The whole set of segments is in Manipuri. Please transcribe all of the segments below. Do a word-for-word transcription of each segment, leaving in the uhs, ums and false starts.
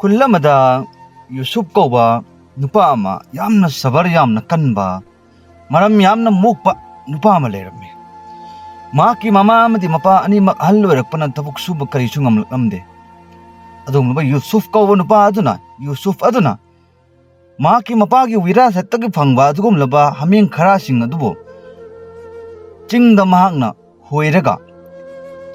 ꯈꯨꯜ ꯑꯃꯗ ꯌꯨꯁꯨꯞ ꯀꯧꯕ ꯅꯨꯄꯥ ꯑꯃ, ꯌꯥꯝꯅ ꯁꯕꯔ ꯌꯥꯝꯅ ꯀꯟꯕ, ꯃꯔꯝ ꯌꯥꯝꯅ ꯃꯣꯛꯄ ꯅꯨꯄꯥ ꯑꯃ ꯂꯩꯔꯝꯃꯤ꯫ ꯃꯍꯥꯛꯀꯤ ꯃꯃꯥ ꯑꯃꯗꯤ ꯃꯄꯥ ꯑꯅꯤꯃꯛ ꯑꯍꯜ ꯑꯣꯏꯔꯛꯄꯅ ꯊꯕꯛ ꯁꯨꯕ ꯀꯔꯤꯁꯨ ꯉꯝꯂꯛꯂꯝꯗꯦ꯫ ꯑꯗꯨꯒꯨꯝꯂꯕ ꯌꯨꯁꯨꯞ ꯀꯧꯕ ꯅꯨꯄꯥ ꯑꯗꯨꯅ, ꯌꯨꯁꯨꯞ ꯑꯗꯨꯅ ꯃꯍꯥꯛꯀꯤ ꯃꯄꯥꯒꯤ ꯋꯤꯔꯥꯁꯠꯇꯒꯤ ꯐꯪꯕ ꯑꯗꯨꯒꯨꯝꯂꯕ ꯍꯥꯃꯦꯡ ꯈꯔꯥꯁꯤꯡ ꯑꯗꯨꯕꯨ ꯆꯤꯡꯗ ꯃꯍꯥꯛꯅ ꯍꯣꯏꯔꯒ,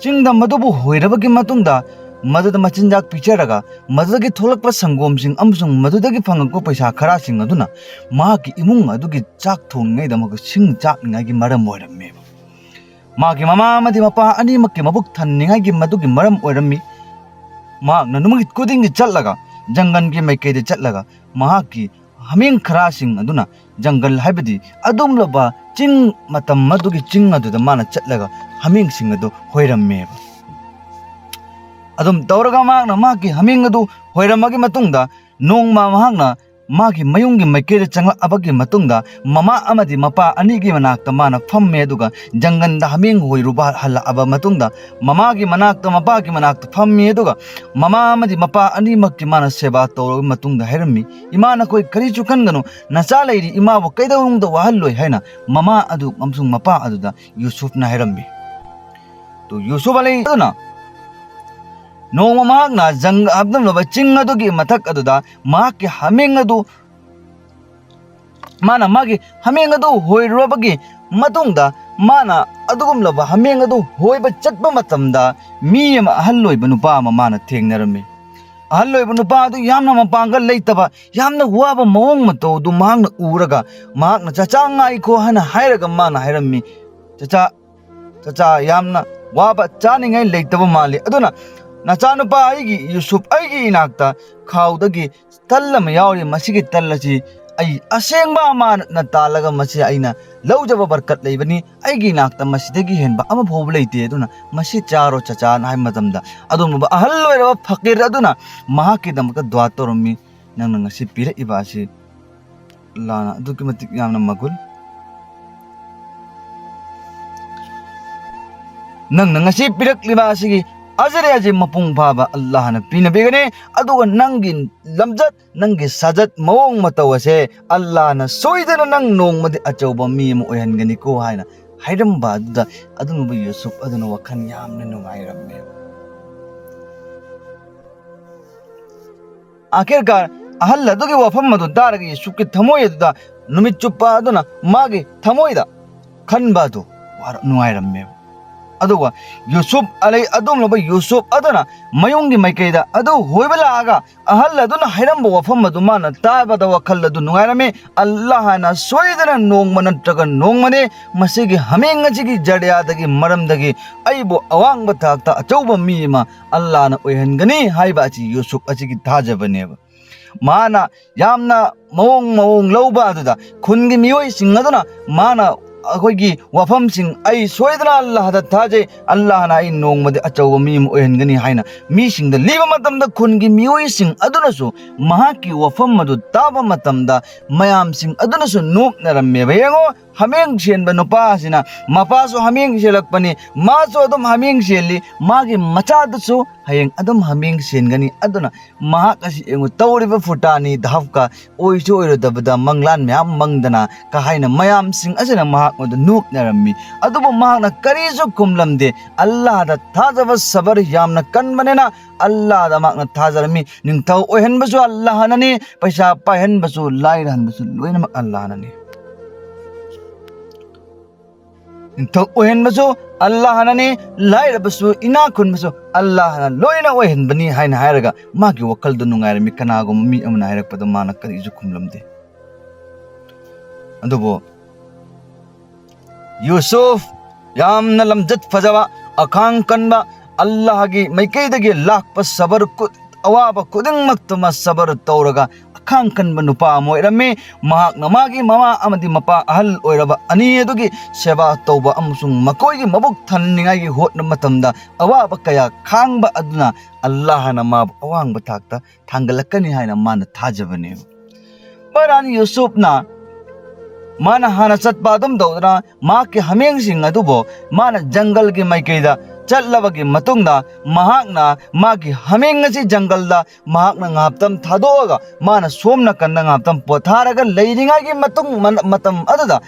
ꯆꯤꯡꯗ ꯃꯗꯨꯕꯨ ꯍꯣꯏꯔꯕꯒꯤ ꯃꯇꯨꯡꯗ, ꯃꯗꯨꯗ ꯃꯆꯤꯟꯖꯥꯛ ꯄꯤꯖꯔꯒ, ꯃꯗꯨꯗꯒꯤ ꯊꯣꯛꯂꯛꯄ ꯁꯪꯒꯣꯝꯁꯤꯡ ꯑꯃꯁꯨꯡ ꯃꯗꯨꯗꯒꯤ ꯐꯪꯂꯛꯄ ꯄꯩꯁꯥ ꯈꯔꯥꯁꯤꯡ ꯑꯗꯨꯅ ꯃꯍꯥꯛꯀꯤ ꯏꯃꯨꯡ ꯑꯗꯨꯒꯤ ꯆꯥꯛ ꯊꯣꯡꯉꯤꯉꯩꯗꯃꯛꯇ ꯁꯤꯡ ꯆꯥꯛꯅꯤꯡꯉꯥꯏꯒꯤ ꯃꯔꯝ ꯑꯣꯏꯔꯝꯃꯦꯕ꯫ ꯃꯍꯥꯛꯀꯤ ꯃꯃꯥ ꯑꯃꯗꯤ ꯃꯄꯥ ꯑꯅꯤꯃꯛꯀꯤ ꯃꯕꯨꯛ ꯊꯟꯅꯤꯡꯉꯥꯏꯒꯤ ꯃꯗꯨꯒꯤ ꯃꯔꯝ ꯑꯣꯏꯔꯝꯃꯤ꯫ ꯃꯍꯥꯛꯅ ꯅꯨꯃꯤꯠ ꯈꯨꯗꯤꯡꯒꯤ ꯆꯠꯂꯒ, ꯖꯪꯒꯜꯒꯤ ꯃꯥꯏꯀꯩꯗ ꯆꯠꯂꯒ, ꯃꯍꯥꯛꯀꯤ ꯍꯥꯃꯦꯡ ꯈꯔꯥꯁꯤꯡ ꯑꯗꯨꯅ, ꯖꯪꯒꯜ ꯍꯥꯏꯕꯗꯤ ꯑꯗꯨꯝꯂꯕ ꯆꯤꯡ, ꯃꯇꯝ ꯑꯗꯨꯒꯤ ꯆꯤꯡ ꯑꯗꯨꯗ ꯃꯥꯅ ꯆꯠꯂꯒ ꯍꯥꯃꯦꯡꯁꯤꯡ ꯑꯗꯨ ꯍꯣꯏꯔꯝꯃꯦꯕ꯫ ꯑꯗꯨꯝ ꯇꯧꯔꯒ ꯃꯍꯥꯛꯅ ꯃꯍꯥꯛꯀꯤ ꯍꯥꯃꯦꯡ ꯑꯗꯨ ꯍꯣꯏꯔꯝꯃꯒꯤ ꯃꯇꯨꯡꯗ, ꯅꯣꯡꯃ ꯃꯍꯥꯛꯅ ꯃꯥꯒꯤ ꯃꯌꯨꯝꯒꯤ ꯃꯥꯏꯀꯩꯗ ꯆꯪꯂꯛꯑꯕꯒꯤ ꯃꯇꯨꯡꯗ, ꯃꯃꯥ ꯑꯃꯗꯤ ꯃꯄꯥ ꯑꯅꯤꯒꯤ ꯃꯅꯥꯛꯇ ꯃꯥꯅ ꯐꯝꯃꯦ꯫ ꯑꯗꯨꯒ ꯖꯪꯒꯜꯗ ꯍꯥꯃꯦꯡ ꯍꯣꯏꯔꯨꯕ ꯍꯜꯂꯛꯑꯕ ꯃꯇꯨꯡꯗ, ꯃꯃꯥꯒꯤ ꯃꯅꯥꯛꯇ, ꯃꯄꯥꯒꯤ ꯃꯅꯥꯛꯇ ꯐꯝꯃꯤ꯫ ꯑꯗꯨꯒ ꯃꯃꯥ ꯑꯃꯗꯤ ꯃꯄꯥ ꯑꯅꯤꯃꯛꯀꯤ ꯃꯥꯅ ꯁꯦꯕꯥ ꯇꯧꯔꯕ ꯃꯇꯨꯡꯗ ꯍꯥꯏꯔꯝꯃꯤ, "ꯏꯃꯥ, ꯅꯈꯣꯏ ꯀꯔꯤꯁꯨ ꯈꯟꯒꯅꯨ, ꯅꯆꯥ ꯂꯩꯔꯤ, ꯏꯃꯥꯕꯨ ꯀꯩꯗꯧꯅꯨꯡꯗ ꯋꯥꯍꯜꯂꯣꯏ" ꯍꯥꯏꯅ ꯃꯃꯥ ꯑꯗꯨ ꯑꯃꯁꯨꯡ ꯃꯄꯥ ꯑꯗꯨꯗ ꯌꯨꯁꯨꯐꯅ ꯍꯥꯏꯔꯝꯃꯤ꯫ ꯇꯨ ꯌꯨꯁꯨꯐ ꯑꯂꯤ ꯑꯗꯨꯅ ꯅꯣꯡꯃ ꯃꯍꯥꯛꯅ ꯖꯪ-, ꯑꯗꯨꯝꯂꯕ ꯆꯤꯡ ꯑꯗꯨꯒꯤ ꯃꯊꯛ ꯑꯗꯨꯗ ꯃꯍꯥꯛꯀꯤ ꯍꯥꯃꯦꯡ ꯑꯗꯨ, ꯃꯥꯅ ꯃꯥꯒꯤ ꯍꯥꯃꯦꯡ ꯑꯗꯨ ꯍꯣꯏꯔꯨꯔꯕꯒꯤ ꯃꯇꯨꯡꯗ, ꯃꯥꯅ ꯑꯗꯨꯒꯨꯝꯂꯕ ꯍꯥꯃꯦꯡ ꯑꯗꯨ ꯍꯣꯏꯕ ꯆꯠꯄ ꯃꯇꯝꯗ, ꯃꯤ ꯑꯃ, ꯑꯍꯜ ꯑꯣꯏꯕ ꯅꯨꯄꯥ ꯑꯃ ꯃꯥꯅ ꯊꯦꯡꯅꯔꯝꯃꯤ꯫ ꯑꯍꯜ ꯑꯣꯏꯕ ꯅꯨꯄꯥ ꯑꯗꯨ ꯌꯥꯝꯅ ꯃꯄꯥꯡꯒꯜ ꯂꯩꯇꯕ, ꯌꯥꯝꯅ ꯋꯥꯕ ꯃꯑꯣꯡ ꯃꯇꯧ ꯑꯗꯨ ꯃꯍꯥꯛꯅ ꯎꯔꯒ, ꯃꯍꯥꯛꯅ, "ꯆꯆꯥ, ꯉꯥꯏꯈꯣ" ꯍꯥꯏꯅ ꯍꯥꯏꯔꯒ ꯃꯥꯅ ꯍꯥꯏꯔꯝꯃꯤ, "ꯆꯆꯥ, ꯆꯆꯥ, ꯌꯥꯝꯅ ꯋꯥꯕ, ꯆꯥꯅꯤꯡꯉꯥꯏ ꯂꯩꯇꯕ ꯃꯥꯜꯂꯤ꯫ ꯑꯗꯨꯅ ꯅꯆꯥꯅꯨꯄꯥ ꯑꯩꯒꯤ ꯌꯨꯁꯨꯞ ꯑꯩꯒꯤ ꯏꯅꯥꯛꯇ ꯈꯥꯎꯗꯒꯤ ꯇꯜ ꯑꯃ ꯌꯥꯎꯔꯤ꯫ ꯃꯁꯤꯒꯤ ꯇꯜ ꯑꯁꯤ ꯑꯩ ꯑꯁꯦꯡꯕ ꯑꯃꯥꯅꯠꯅ ꯇꯥꯜꯂꯒ ꯃꯁꯤ ꯑꯩꯅ ꯂꯧꯖꯕ ꯕꯔꯀꯠ ꯂꯩꯕꯅꯤ꯫ ꯑꯩꯒꯤ ꯏꯅꯥꯛꯇ ꯃꯁꯤꯗꯒꯤ ꯍꯦꯟꯕ ꯑꯃ ꯐꯥꯎꯕ ꯂꯩꯇꯦ꯫ ꯑꯗꯨꯅ ꯃꯁꯤ ꯆꯥꯔꯣ, ꯆꯆꯥꯅ" ꯍꯥꯏꯕ ꯃꯇꯝꯗ, ꯑꯗꯨꯒꯨꯝꯂꯕ ꯑꯍꯜ ꯑꯣꯏꯔꯕ ꯐꯀꯤꯔ ꯑꯗꯨꯅ ꯃꯍꯥꯛꯀꯤꯗꯃꯛꯇ ꯗꯨꯋꯥ ꯇꯧꯔꯝꯃꯤ, "ꯅꯪꯅ ꯉꯁꯤ ꯄꯤꯔꯛꯏꯕ ꯑꯁꯤ ꯑꯜꯂꯥꯅ ꯑꯗꯨꯛꯀꯤ ꯃꯇꯤꯛ ꯌꯥꯝꯅ ꯃꯒꯨꯟ, ꯅꯪꯅ ꯉꯁꯤ ꯄꯤꯔꯛꯂꯤꯕ ꯑꯁꯤꯒꯤ ꯑꯖꯔꯦ ꯑꯁꯤ ꯃꯄꯨꯡ ꯐꯥꯕ ꯑꯜꯂꯥꯍꯅ ꯄꯤꯅꯕꯤꯒꯅꯤ꯫ ꯑꯗꯨꯒ ꯅꯪꯒꯤ ꯂꯝꯆꯠ, ꯅꯪꯒꯤ ꯁꯥꯖꯠ, ꯃꯑꯣꯡ ꯃꯇꯧ ꯑꯁꯦ ꯑꯜꯂꯥꯍꯅ ꯁꯣꯏꯗꯅ ꯅꯪ ꯅꯣꯡꯃꯗꯤ ꯑꯆꯧꯕ ꯃꯤ ꯑꯃ ꯑꯣꯏꯍꯟꯒꯅꯤꯀꯣ ꯍꯥꯏꯅ ꯍꯥꯏꯔꯝꯕ ꯑꯗꯨꯗ ꯑꯗꯨꯝꯕ ꯌꯨꯁꯨꯞ ꯑꯗꯨꯅ ꯋꯥꯈꯜ ꯌꯥꯝꯅ ꯅꯨꯡꯉꯥꯏꯔꯝꯃꯦꯕ꯫ ꯑꯥꯈꯤꯔꯀꯥꯔ ꯑꯍꯜ ꯑꯗꯨꯒꯤ ꯋꯥꯐꯝ ꯑꯗꯨ ꯇꯥꯔꯒ ꯌꯨꯁꯨꯞꯀꯤ ꯊꯃꯣꯏ ꯑꯗꯨꯗ ꯅꯨꯃꯤꯠ ꯆꯨꯞꯄ ꯑꯗꯨꯅ ꯃꯥꯒꯤ ꯊꯃꯣꯏꯗ ꯈꯟꯕ ꯑꯗꯨ ꯋꯥꯔ-, ꯅꯨꯡꯉꯥꯏꯔꯝꯃꯦꯕ꯫ ꯑꯗꯨꯒ ꯌꯨꯁꯨꯞ ꯑꯂꯩ ꯑꯗꯨꯝꯂꯕ ꯌꯨꯁꯨꯞ ꯑꯗꯨꯅ ꯃꯌꯨꯝꯒꯤ ꯃꯥꯏꯀꯩꯗ ꯑꯗꯨ ꯍꯣꯏꯕ ꯂꯥꯛꯑꯒ ꯑꯍꯜ ꯑꯗꯨꯅ ꯍꯥꯏꯔꯝꯕ ꯋꯥꯐꯝ ꯑꯗꯨ ꯃꯥꯅ ꯇꯥꯕꯗ ꯋꯥꯈꯜ ꯑꯗꯨ ꯅꯨꯡꯉꯥꯏꯔꯝꯃꯤ꯫ ꯑꯜꯂꯥꯍꯅ ꯁꯣꯏꯗꯅ ꯅꯣꯡꯃ ꯅꯠꯇ꯭ꯔꯒ ꯅꯣꯡꯃꯅꯤ ꯃꯁꯤꯒꯤ ꯍꯥꯃꯦꯡ ꯑꯁꯤꯒꯤ ꯖꯔꯤꯌꯥꯗꯒꯤ, ꯃꯔꯝꯗꯒꯤ ꯑꯩꯕꯨ ꯑꯋꯥꯡꯕ ꯊꯥꯛꯇ ꯑꯆꯧꯕ ꯃꯤ ꯑꯃ ꯑꯜꯂꯥꯍꯅ ꯑꯣꯏꯍꯟꯒꯅꯤ ꯍꯥꯏꯕ ꯑꯁꯤ ꯌꯨꯁꯨꯞ ꯑꯁꯤꯒꯤ ꯊꯥꯖꯕꯅꯦꯕ꯫ ꯃꯥꯅ ꯌꯥꯝꯅ ꯃꯑꯣꯡ ꯃꯑꯣꯡ ꯂꯧꯕ ꯑꯗꯨꯗ ꯈꯨꯟꯒꯤ ꯃꯤꯑꯣꯏꯁꯤꯡ ꯑꯗꯨꯅ ꯃꯥꯅ ꯑꯩꯈꯣꯏꯒꯤ ꯋꯥꯐꯝꯁꯤꯡ, "ꯑꯩ ꯁꯣꯏꯗꯅ ꯑꯜꯂꯥꯍꯗ ꯊꯥꯖꯩ, ꯑꯜꯂꯥꯍꯅ ꯑꯩ ꯅꯣꯡꯃꯗꯤ ꯑꯆꯧꯕ ꯃꯤ ꯑꯃ ꯑꯣꯏꯍꯟꯒꯅꯤ" ꯍꯥꯏꯅ ꯃꯤꯁꯤꯡꯗ ꯂꯤꯕ ꯃꯇꯝꯗ ꯈꯨꯟꯒꯤ ꯃꯤꯑꯣꯏꯁꯤꯡ ꯑꯗꯨꯅꯁꯨ ꯃꯍꯥꯛꯀꯤ ꯋꯥꯐꯝ ꯑꯗꯨ ꯇꯥꯕ ꯃꯇꯝꯗ ꯃꯌꯥꯝꯁꯤꯡ ꯑꯗꯨꯅꯁꯨ ꯅꯣꯛꯅꯔꯝꯃꯦꯕ꯫ ꯌꯦꯡꯉꯣ, ꯍꯥꯃꯦꯡ ꯁꯦꯟꯕ ꯅꯨꯄꯥ ꯑꯁꯤꯅ ꯃꯄꯥꯁꯨ ꯍꯥꯃꯦꯡ ꯁꯦꯜꯂꯛꯄꯅꯤ, ꯃꯥꯁꯨ ꯑꯗꯨꯝ ꯍꯥꯃꯦꯡ ꯁꯦꯜꯂꯤ, ꯃꯥꯒꯤ ꯃꯆꯥꯗꯨꯁꯨ ꯍꯌꯦꯡ ꯑꯗꯨꯝ ꯍꯥꯃꯦꯡ ꯁꯦꯟꯒꯅꯤ꯫ ꯑꯗꯨꯅ ꯃꯍꯥꯛ ꯑꯁꯤ ꯌꯦꯡꯉꯨ, ꯇꯧꯔꯤꯕ ꯐꯨꯇꯥꯅꯤ ꯙꯞꯀ ꯑꯣꯏꯁꯨ ꯑꯣꯏꯔꯣꯏꯗꯕꯗ ꯃꯪꯂꯥꯟ ꯃꯌꯥꯝ ꯃꯪꯗꯅ ꯀ ꯍꯥꯏꯅ ꯃꯌꯥꯝꯁꯤꯡ ꯑꯁꯤꯅ ꯃꯍꯥꯛꯉꯣꯟꯗ ꯅꯣꯛꯅꯔꯝꯃꯤ꯫ ꯑꯗꯨꯕꯨ ꯃꯍꯥꯛꯅ ꯀꯔꯤꯁꯨ ꯈꯨꯝꯂꯝꯗꯦ꯫ ꯑꯜꯂꯥꯍꯗ ꯊꯥꯖꯕ ꯁꯕꯔ ꯌꯥꯝꯅ ꯀꯟꯕꯅꯤꯅ ꯑꯜꯂꯥꯍꯗ ꯃꯍꯥꯛꯅ ꯊꯥꯖꯔꯝꯃꯤ꯫ ꯅꯤꯡꯊꯧ ꯑꯣꯏꯍꯟꯕꯁꯨ ꯑꯜꯂꯥꯍꯅꯅꯤ, ꯄꯩꯁꯥ ꯄꯥꯏꯍꯟꯕꯁꯨ, ꯂꯥꯏꯔꯍꯟꯕꯁꯨ ꯂꯣꯏꯅꯃꯛ ꯑꯜꯂꯥꯍꯅꯅꯤ꯫ ꯅꯤꯡꯊꯧ ꯑꯣꯏꯍꯟꯕꯁꯨ ꯑꯜꯂꯥꯍꯅꯅꯤ, ꯂꯥꯏꯔꯕꯁꯨ, ꯏꯅꯥꯛ ꯈꯨꯟꯕꯁꯨ ꯑꯜꯂꯥꯍꯅ ꯂꯣꯏꯅ ꯑꯣꯏꯍꯟꯕꯅꯤ ꯍꯥꯏꯅ ꯍꯥꯏꯔꯒ ꯃꯥꯒꯤ ꯋꯥꯈꯜꯗꯨ ꯅꯨꯡꯉꯥꯏꯔꯝꯃꯤ꯫ ꯀꯅꯥꯒꯨꯝꯕ ꯃꯤ ꯑꯃꯅ ꯍꯥꯏꯔꯛꯄꯗ ꯃꯥꯅ ꯀꯔꯤꯁꯨ ꯈꯨꯝꯂꯝꯗꯦ꯫ ꯑꯗꯨꯕꯨ ꯌꯨꯁꯨꯐ ꯌꯥꯝꯅ ꯂꯝꯖꯠ ꯐꯖꯕ, ꯑꯈꯥꯡ ꯀꯟꯕ, ꯑꯜꯂꯥꯍꯒꯤ ꯃꯥꯏꯀꯩꯗꯒꯤ ꯂꯥꯛꯄ ꯁꯕꯔ ꯈꯨ-, ꯑꯋꯥꯕ ꯈꯨꯗꯤꯡꯃꯛꯇꯨꯃ ꯁꯕꯔ ꯇꯧꯔꯒ ꯑꯈꯥꯡ ꯀꯟꯕ ꯅꯨꯄꯥ ꯑꯃ ꯑꯣꯏꯔꯝꯃꯤ꯫ ꯃꯍꯥꯛꯅ ꯃꯥꯒꯤ ꯃꯃꯥ ꯑꯃꯗꯤ ꯃꯄꯥ ꯑꯍꯜ ꯑꯣꯏꯔꯕ ꯑꯅꯤ ꯑꯗꯨꯒꯤ ꯁꯦꯕꯥ ꯇꯧꯕ ꯑꯃꯁꯨꯡ ꯃꯈꯣꯏꯒꯤ ꯃꯕꯨꯛ ꯊꯟꯅꯤꯡꯉꯥꯏꯒꯤ ꯍꯣꯠꯅꯕ ꯃꯇꯝꯗ ꯑꯋꯥꯕ ꯀꯌꯥ ꯈꯥꯡꯕ ꯑꯗꯨꯅ ꯑꯜꯂꯥꯍꯅ ꯃꯥꯕꯨ ꯑꯋꯥꯡꯕ ꯊꯥꯛꯇ ꯊꯥꯡꯒꯠꯂꯛꯀꯅꯤ ꯍꯥꯏꯅ ꯃꯥꯅ ꯊꯥꯖꯕꯅꯦꯕ꯫ ꯕꯔꯥꯟ ꯌꯨꯁꯨꯞꯅ ꯃꯥꯅ ꯍꯥꯟꯅ ꯆꯠꯄ ꯑꯗꯨꯝ ꯇꯧꯗꯅ ꯃꯍꯥꯛꯀꯤ ꯍꯥꯃꯦꯡꯁꯤꯡ ꯑꯗꯨꯕꯨ ꯃꯥꯅ ꯖꯪꯒꯜꯒꯤ ꯃꯥꯏꯀꯩꯗ ꯆꯠꯂꯕꯒꯤ ꯃꯇꯨꯡꯗ ꯃꯍꯥꯛꯅ ꯃꯥꯒꯤ ꯍꯥꯃꯦꯡ ꯑꯁꯤ ꯖꯪꯒꯜꯗ ꯃꯍꯥꯛꯅ ꯉꯥꯏꯍꯥꯛꯇꯪ ꯊꯥꯗꯣꯛꯑꯒ ꯃꯥꯅ ꯁꯣꯝ ꯅꯥꯀꯟꯗ ꯉꯥꯏꯍꯥꯛꯇꯪ ꯄꯣꯊꯥꯔꯒ ꯂꯩꯔꯤꯉꯩꯒꯤ ꯃꯇꯨꯡ ꯃ-, ꯃꯇꯝ ꯑꯗꯨꯗ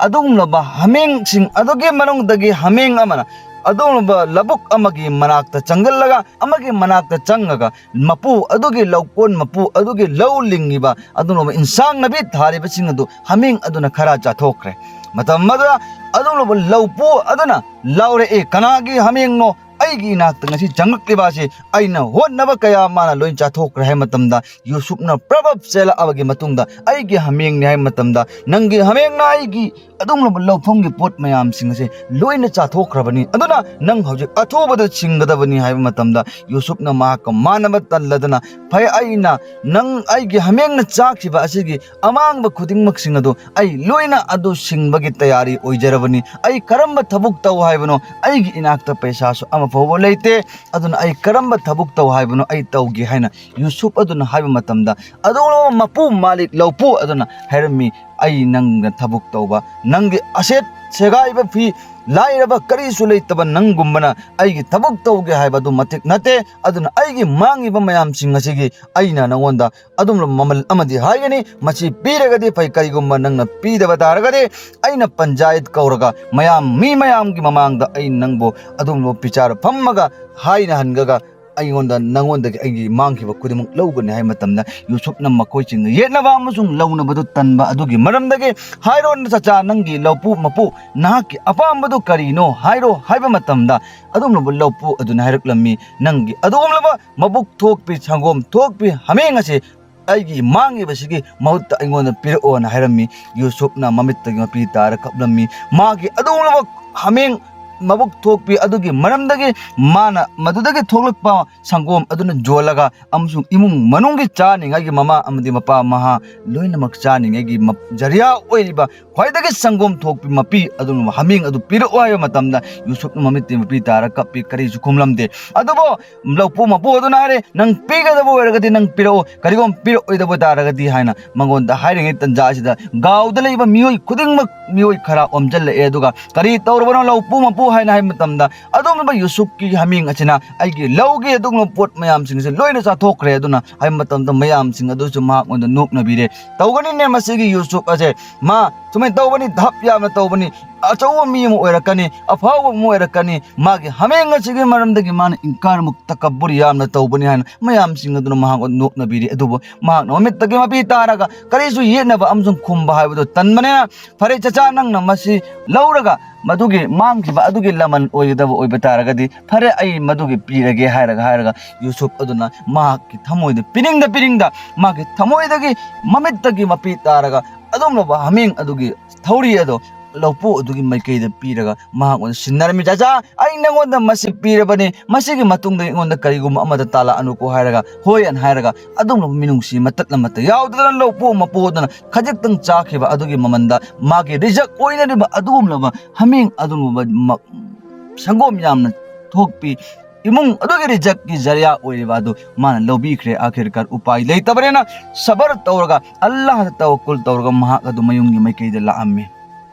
ꯑꯗꯨꯒꯨꯝꯂꯕ ꯍꯥꯃꯦꯡꯁꯤꯡ ꯑꯗꯨꯒꯤ ꯃꯅꯨꯡꯗꯒꯤ ꯍꯥꯃꯦꯡ ꯑꯃꯅ ꯑꯗꯨꯒꯨꯝꯂꯕ ꯂꯧꯕꯨꯛ ꯑꯃꯒꯤ ꯃꯅꯥꯛꯇ ꯆꯪꯁꯤꯜꯂꯒ, ꯑꯃꯒꯤ ꯃꯅꯥꯛꯇ ꯆꯪꯉꯒ ꯃꯄꯨ ꯑꯗꯨꯒꯤ ꯂꯧꯀꯣꯟ, ꯃꯄꯨ ꯑꯗꯨꯒꯤ ꯂꯧ ꯂꯤꯡꯉꯤꯕ ꯑꯗꯨꯒꯨꯝꯂꯕ ꯏꯟꯁꯥꯡ ꯅꯥꯄꯤ ꯊꯥꯔꯤꯕꯁꯤꯡ ꯑꯗꯨ ꯍꯥꯃꯦꯡ ꯑꯗꯨꯅ ꯈꯔ ꯆꯥꯊꯣꯛꯈ꯭ꯔꯦ꯫ ꯃꯇꯝ ꯑꯗꯨꯗ ꯑꯗꯨꯒꯨꯝꯂꯕ ꯂꯧꯄꯨ ꯑꯗꯨꯅ ꯂꯥꯎꯔꯛꯏ, "ꯀꯅꯥꯒꯤ ꯍꯥꯃꯦꯡꯅꯣ? ꯑꯩꯒꯤ ꯏꯅꯥꯛꯇ ꯉꯁꯤ ꯆꯪꯂꯛꯂꯤꯕ ꯑꯁꯤ ꯑꯩꯅ ꯍꯣꯠꯅꯕ ꯀꯌꯥ ꯃꯥꯅ ꯂꯣꯏ ꯆꯥꯊꯣꯛꯈ꯭ꯔꯦ" ꯍꯥꯏꯕ ꯃꯇꯝꯗ, ꯌꯨꯁꯨꯞꯅ ꯄ꯭ꯔꯕꯞ ꯆꯦꯜꯂꯛꯑꯕꯒꯤ ꯃꯇꯨꯡꯗ, "ꯑꯩꯒꯤ ꯍꯥꯃꯦꯡꯅꯤ" ꯍꯥꯏꯕ ꯃꯇꯝꯗ, "ꯅꯪꯒꯤ ꯍꯥꯃꯦꯡꯅ ꯑꯩꯒꯤ ꯑꯗꯨꯒꯨꯝꯂꯕ ꯂꯧꯐꯝꯒꯤ ꯄꯣꯠ ꯃꯌꯥꯝꯁꯤꯡ ꯑꯁꯦ ꯂꯣꯏꯅ ꯆꯥꯊꯣꯛꯈ꯭ꯔꯕꯅꯤ, ꯑꯗꯨꯅ ꯅꯪ ꯍꯧꯖꯤꯛ ꯑꯊꯨꯕꯗ ꯁꯤꯡꯒꯗꯕꯅꯤ" ꯍꯥꯏꯕ ꯃꯇꯝꯗ, ꯌꯨꯁꯨꯞꯅ ꯃꯍꯥꯛꯀ ꯃꯥꯟꯅꯕ ꯇꯜꯂꯗꯅ, "ꯐꯩ, ꯑꯩꯅ ꯅꯪ ꯑꯩꯒꯤ ꯍꯥꯃꯦꯡꯅ ꯆꯥꯈꯤꯕ ꯑꯁꯤꯒꯤ ꯑꯃꯥꯡꯕ ꯈꯨꯗꯤꯡꯃꯛꯁꯤꯡ ꯑꯗꯨ ꯑꯩ ꯂꯣꯏꯅ ꯑꯗꯨ ꯁꯤꯡꯕꯒꯤ ꯇꯌꯥꯔꯤ ꯑꯣꯏꯖꯔꯕꯅꯤ꯫ ꯑꯩ ꯀꯔꯝꯕ ꯊꯕꯛ ꯇꯧ ꯍꯥꯏꯕꯅꯣ? ꯑꯩꯒꯤ ꯏꯅꯥꯛꯇ ꯄꯩꯁꯥꯁꯨ ꯑꯃ ꯐꯥꯎꯕ ꯂꯩꯇꯦ, ꯑꯗꯨꯅ ꯑꯩ ꯀꯔꯝꯕ ꯊꯕꯛ ꯇꯧ ꯍꯥꯏꯕꯅꯣ ꯑꯩ ꯇꯧꯒꯦ" ꯍꯥꯏꯅ ꯌꯨꯁꯨꯞ ꯑꯗꯨꯅ ꯍꯥꯏꯕ ꯃꯇꯝꯗ, ꯑꯗꯨꯒꯨꯝꯂꯕ ꯃꯄꯨ ꯃꯥꯂꯤꯛ ꯂꯧꯄꯨ ꯑꯗꯨꯅ ꯍꯥꯏꯔꯝꯃꯤ, "ꯑꯩ ꯅꯪꯅ ꯊꯕꯛ ꯇꯧꯕ, ꯅꯪꯒꯤ ꯑꯁꯦꯠ ꯁꯦꯒꯥꯏꯕ ꯐꯤ, ꯂꯥꯏꯔꯕ ꯀꯔꯤꯁꯨ ꯂꯩꯇꯕ ꯅꯪꯒꯨꯝꯕꯅ ꯑꯩꯒꯤ ꯊꯕꯛ ꯇꯧꯒꯦ ꯍꯥꯏꯕ ꯑꯗꯨ ꯃꯇꯤꯛ ꯅꯠꯇꯦ꯫ ꯑꯗꯨꯅ ꯑꯩꯒꯤ ꯃꯥꯡꯉꯤꯕ ꯃꯌꯥꯝꯁꯤꯡ ꯑꯁꯤꯒꯤ ꯑꯩꯅ ꯅꯉꯣꯟꯗ ꯑꯗꯨꯝꯕ ꯃꯃꯜ ꯑꯃꯗꯤ ꯍꯥꯏꯒꯅꯤ꯫ ꯃꯁꯤ ꯄꯤꯔꯒꯗꯤ ꯐꯩ, ꯀꯔꯤꯒꯨꯝꯕ ꯅꯪꯅ ꯄꯤꯗꯕ ꯇꯥꯔꯒꯗꯤ ꯑꯩꯅ ꯄꯟꯆꯥꯌꯠ ꯀꯧꯔꯒ ꯃꯌꯥꯝ, ꯃꯤ ꯃꯌꯥꯝꯒꯤ ꯃꯃꯥꯡꯗ ꯑꯩ ꯅꯪꯕꯨ ꯑꯗꯨꯝꯕ ꯕꯤꯆꯥꯔ ꯐꯝꯃꯒ ꯍꯥꯏꯅ ꯍꯟꯒꯒ ꯑꯩꯉꯣꯟꯗ, ꯅꯉꯣꯟꯗꯒꯤ ꯑꯩꯒꯤ ꯃꯥꯡꯈꯤꯕ ꯈꯨꯗꯤꯡꯃꯛ ꯂꯧꯒꯅꯤ" ꯍꯥꯏꯕ ꯃꯇꯝꯗ, ꯌꯨꯁꯨꯞꯅ ꯃꯈꯣꯏꯁꯤꯡꯒ ꯌꯦꯠꯅꯕ ꯑꯃꯁꯨꯡ ꯂꯧꯅꯕꯗꯨ ꯇꯟꯕ ꯑꯗꯨꯒꯤ ꯃꯔꯝꯗꯒꯤ, "ꯍꯥꯏꯔꯣ ꯅꯆꯥ, ꯅꯪꯒꯤ ꯂꯧꯄꯨ ꯃꯄꯨ, ꯅꯍꯥꯛꯀꯤ ꯑꯄꯥꯝꯕꯗꯨ ꯀꯔꯤꯅꯣ? ꯍꯥꯏꯔꯣ" ꯍꯥꯏꯕ ꯃꯇꯝꯗ, ꯑꯗꯨꯒꯨꯝꯂꯕ ꯂꯧꯄꯨ ꯑꯗꯨꯅ ꯍꯥꯏꯔꯛꯂꯝꯃꯤ, "ꯅꯪꯒꯤ ꯑꯗꯨꯒꯨꯝꯂꯕ ꯃꯕꯨꯛ ꯊꯣꯛꯄꯤ, ꯁꯪꯒꯣꯝ ꯊꯣꯛꯄꯤ ꯍꯥꯃꯦꯡ ꯑꯁꯤ ꯑꯩꯒꯤ ꯃꯥꯡꯉꯤꯕꯁꯤꯒꯤ ꯃꯍꯨꯠꯇ ꯑꯩꯉꯣꯟꯗ ꯄꯤꯔꯛꯑꯣꯅ" ꯍꯥꯏꯔꯝꯃꯤ꯫ ꯌꯨꯁꯨꯞꯅ ꯃꯃꯤꯠꯇꯒꯤ ꯃꯄꯤ ꯇꯥꯔ ꯀꯞꯂꯝꯃꯤ꯫ ꯃꯥꯒꯤ ꯑꯗꯨꯒꯨꯝꯂꯕ ꯍꯥꯃꯦꯡ ꯃꯕꯨꯛ ꯊꯣꯛꯄꯤ ꯑꯗꯨꯒꯤ ꯃꯔꯝꯗꯒꯤ, ꯃꯥꯅ ꯃꯗꯨꯗꯒꯤ ꯊꯣꯛꯂꯛꯄ ꯁꯪꯒꯣꯝ ꯑꯗꯨꯅ ꯌꯣꯜꯂꯒ ꯑꯃꯁꯨꯡ ꯏꯃꯨꯡ ꯃꯅꯨꯡꯒꯤ ꯆꯥꯅꯤꯡꯉꯥꯏꯒꯤ, ꯃꯃꯥ ꯑꯃꯗꯤ ꯃꯄꯥ ꯃꯍꯥ ꯂꯣꯏꯅꯃꯛ ꯆꯥꯅꯤꯡꯉꯥꯏꯒꯤ ꯃ-, ꯖꯔꯤꯌꯥ ꯑꯣꯏꯔꯤꯕ ꯈ꯭ꯋꯥꯏꯗꯒꯤ ꯁꯪꯒꯣꯝ ꯊꯣꯛꯄꯤ ꯃꯄꯤ ꯑꯗꯨꯒꯨꯝꯂꯕ ꯍꯥꯃꯦꯡ ꯑꯗꯨ ꯄꯤꯔꯛꯑꯣ ꯍꯥꯏꯕ ꯃꯇꯝꯗ, ꯌꯨꯁꯨꯞꯅ ꯃꯃꯤꯠꯇꯒꯤ ꯃꯄꯤ ꯇꯥꯔ ꯀꯞꯄꯤ, ꯀꯔꯤꯁꯨ ꯈꯨꯝꯂꯝꯗꯦ꯫ ꯑꯗꯨꯕꯨ ꯂꯧꯄꯨ ꯃꯄꯨ ꯑꯗꯨꯅ ꯍꯥꯏꯔꯦ, "ꯅꯪ ꯄꯤꯒꯗꯕ ꯑꯣꯏꯔꯒꯗꯤ ꯅꯪ ꯄꯤꯔꯛꯑꯣ, ꯀꯔꯤꯒꯨꯝꯕ ꯄꯤꯔꯛꯑꯣꯏꯗꯕ ꯇꯥꯔꯒꯗꯤ" ꯍꯥꯏꯅ ꯃꯉꯣꯟꯗ ꯍꯥꯏꯔꯤꯉꯩ ꯇꯟꯖꯥ ꯑꯁꯤꯗ ꯒꯥꯎꯗ ꯂꯩꯕ ꯃꯤꯑꯣꯏ ꯈꯨꯗꯤꯡꯃꯛ ꯃꯤꯑꯣꯏ ꯈꯔ ꯑꯣꯝꯁꯤꯜꯂꯛꯑꯦ꯫ ꯑꯗꯨꯒ, "ꯀꯔꯤ ꯇꯧꯔꯕꯅꯣ ꯂꯧꯄꯨ ꯃꯄꯨ? ꯍꯥꯏꯅ ꯍꯥꯏꯕ ꯃꯇꯝꯗ, ꯑꯗꯨꯒꯨꯝꯂꯕ ꯌꯨꯁꯨꯞꯀꯤ ꯍꯥꯃꯦꯡ ꯑꯁꯤꯅ ꯑꯩꯒꯤ ꯂꯧꯒꯤ ꯑꯗꯨꯒꯨꯝꯂꯕ ꯄꯣꯠ ꯃꯌꯥꯝꯁꯤꯡꯁꯦ ꯂꯣꯏꯅ ꯆꯥꯊꯣꯛꯈ꯭ꯔꯦ꯫ ꯑꯗꯨꯅ ꯍꯥꯏꯕ ꯃꯇꯝꯗ ꯃꯌꯥꯝꯁꯤꯡ ꯑꯗꯨꯁꯨ ꯃꯍꯥꯛꯉꯣꯟꯗ ꯅꯣꯛꯅꯕꯤꯔꯦ꯫ ꯇꯧꯒꯅꯤꯅꯦ ꯃꯁꯤꯒꯤ ꯌꯨꯁꯨꯞ ꯑꯁꯦ, ꯃꯥ ꯁꯨꯃꯥꯏꯅ ꯇꯧꯕꯅꯤ, ꯙꯞ ꯌꯥꯝꯅ ꯇꯧꯕꯅꯤ, ꯑꯆꯧꯕ ꯃꯤ ꯑꯃ ꯑꯣꯏꯔꯛꯀꯅꯤ, ꯑꯐꯥꯎꯕ ꯑꯃ ꯑꯣꯏꯔꯛꯀꯅꯤ, ꯃꯥꯒꯤ ꯍꯥꯃꯦꯡ ꯑꯁꯤꯒꯤ ꯃꯔꯝꯗꯒꯤ ꯃꯥꯅ ꯏꯟꯀꯥꯔ ꯑꯃꯨꯛ ꯇꯀꯕꯨꯔ ꯌꯥꯝꯅ ꯇꯧꯕꯅꯤ ꯍꯥꯏꯅ ꯃꯌꯥꯝꯁꯤꯡ ꯑꯗꯨꯅ ꯃꯍꯥꯛꯄꯨ ꯅꯣꯛꯅꯕꯤꯔꯤ꯫ ꯑꯗꯨꯕꯨ ꯃꯍꯥꯛꯅ ꯃꯃꯤꯠꯇꯒꯤ ꯃꯄꯤ ꯇꯥꯔꯒ ꯀꯔꯤꯁꯨ ꯌꯦꯠꯅꯕ ꯑꯃꯁꯨꯡ ꯈꯨꯝꯕ ꯍꯥꯏꯕꯗꯨ ꯇꯟꯕꯅꯤꯅ, "ꯐꯔꯦ ꯆꯆꯥ, ꯅꯪꯅ ꯃꯁꯤ ꯂꯧꯔꯒ ꯃꯗꯨꯒꯤ ꯃꯥꯡꯈꯤꯕ ꯑꯗꯨꯒꯤ ꯂꯃꯟ ꯑꯣꯏꯒꯗꯕ ꯑꯣꯏꯕ ꯇꯥꯔꯒꯗꯤ ꯐꯔꯦ, ꯑꯩ ꯃꯗꯨꯒꯤ ꯄꯤꯔꯒꯦ" ꯍꯥꯏꯔꯒ, ꯍꯥꯏꯔꯒ ꯌꯨꯁꯨꯞ ꯑꯗꯨꯅ ꯃꯍꯥꯛꯀꯤ ꯊꯃꯣꯏꯗ ꯄꯤꯅꯤꯡꯗ ꯄꯤꯅꯤꯡꯗ ꯃꯥꯒꯤ ꯊꯃꯣꯏꯗꯒꯤ ꯃꯃꯤꯠꯇꯒꯤ ꯃꯄꯤ ꯇꯥꯔꯒ ꯑꯗꯨꯒꯨꯝꯂꯕ ꯍꯥꯃꯦꯡ ꯑꯗꯨꯒꯤ ꯊꯧꯔꯤ ꯑꯗꯣ ꯂꯧꯄꯨ ꯑꯗꯨꯒꯤ ꯃꯥꯏꯀꯩꯗ ꯄꯤꯔꯒ ꯃꯍꯥꯛ ꯑꯣꯏꯅ ꯁꯤꯟꯅꯔꯝꯃꯤ꯫ "ꯆꯆꯥ, ꯑꯩ ꯅꯪꯉꯣꯟꯗ ꯃꯁꯤ ꯄꯤꯔꯕꯅꯤ, ꯃꯁꯤꯒꯤ ꯃꯇꯨꯡꯗ ꯑꯩꯉꯣꯟꯗ ꯀꯔꯤꯒꯨꯝꯕ ꯑꯃꯗ ꯇꯥꯜꯂꯛꯑꯅꯨꯀꯣ" ꯍꯥꯏꯔꯒ, "ꯍꯣꯏ" ꯑꯅ ꯍꯥꯏꯔꯒ, ꯑꯗꯨꯒꯨꯝꯂꯕ ꯃꯤꯅꯨꯡꯁꯤ ꯃꯇꯠ ꯑꯃꯠꯇ ꯌꯥꯎꯗꯅ ꯂꯧꯄꯨ ꯃꯄꯨ ꯑꯗꯨꯅ ꯈꯖꯤꯛꯇꯪ ꯆꯥꯈꯤꯕ ꯑꯗꯨꯒꯤ ꯃꯃꯟꯗ ꯃꯥꯒꯤ ꯔꯤꯖꯛ ꯑꯣꯏꯅꯔꯤꯕ ꯑꯗꯨꯒꯨꯝꯂꯕ ꯍꯥꯃꯦꯡ ꯑꯗꯨꯒꯨꯝꯂꯕ ꯃ-, ꯁꯪꯒꯣꯝ ꯌꯥꯝꯅ ꯊꯣꯛꯄꯤ ꯏꯃꯨꯡ ꯑꯗꯨꯒꯤ ꯔꯤꯖꯛꯀꯤ ꯖꯔꯤꯌꯥ ꯑꯣꯏꯔꯤꯕ ꯑꯗꯨ ꯃꯥꯅ ꯂꯧꯕꯤꯈ꯭ꯔꯦ꯫ ꯑꯥꯈꯤꯔꯀꯥꯔ ꯎꯄꯥꯏ ꯂꯩꯇꯕꯅꯤꯅ ꯁꯕꯔ ꯇꯧꯔꯒ, ꯑꯜꯂꯥꯍꯗ ꯇꯋꯛꯀꯨꯜ ꯇꯧꯔꯒ ꯃꯍꯥꯛ ꯑꯗꯨ ꯃꯌꯨꯝꯒꯤ ꯃꯥꯏꯀꯩꯗ ꯂꯥꯛꯑꯝꯃꯤ꯫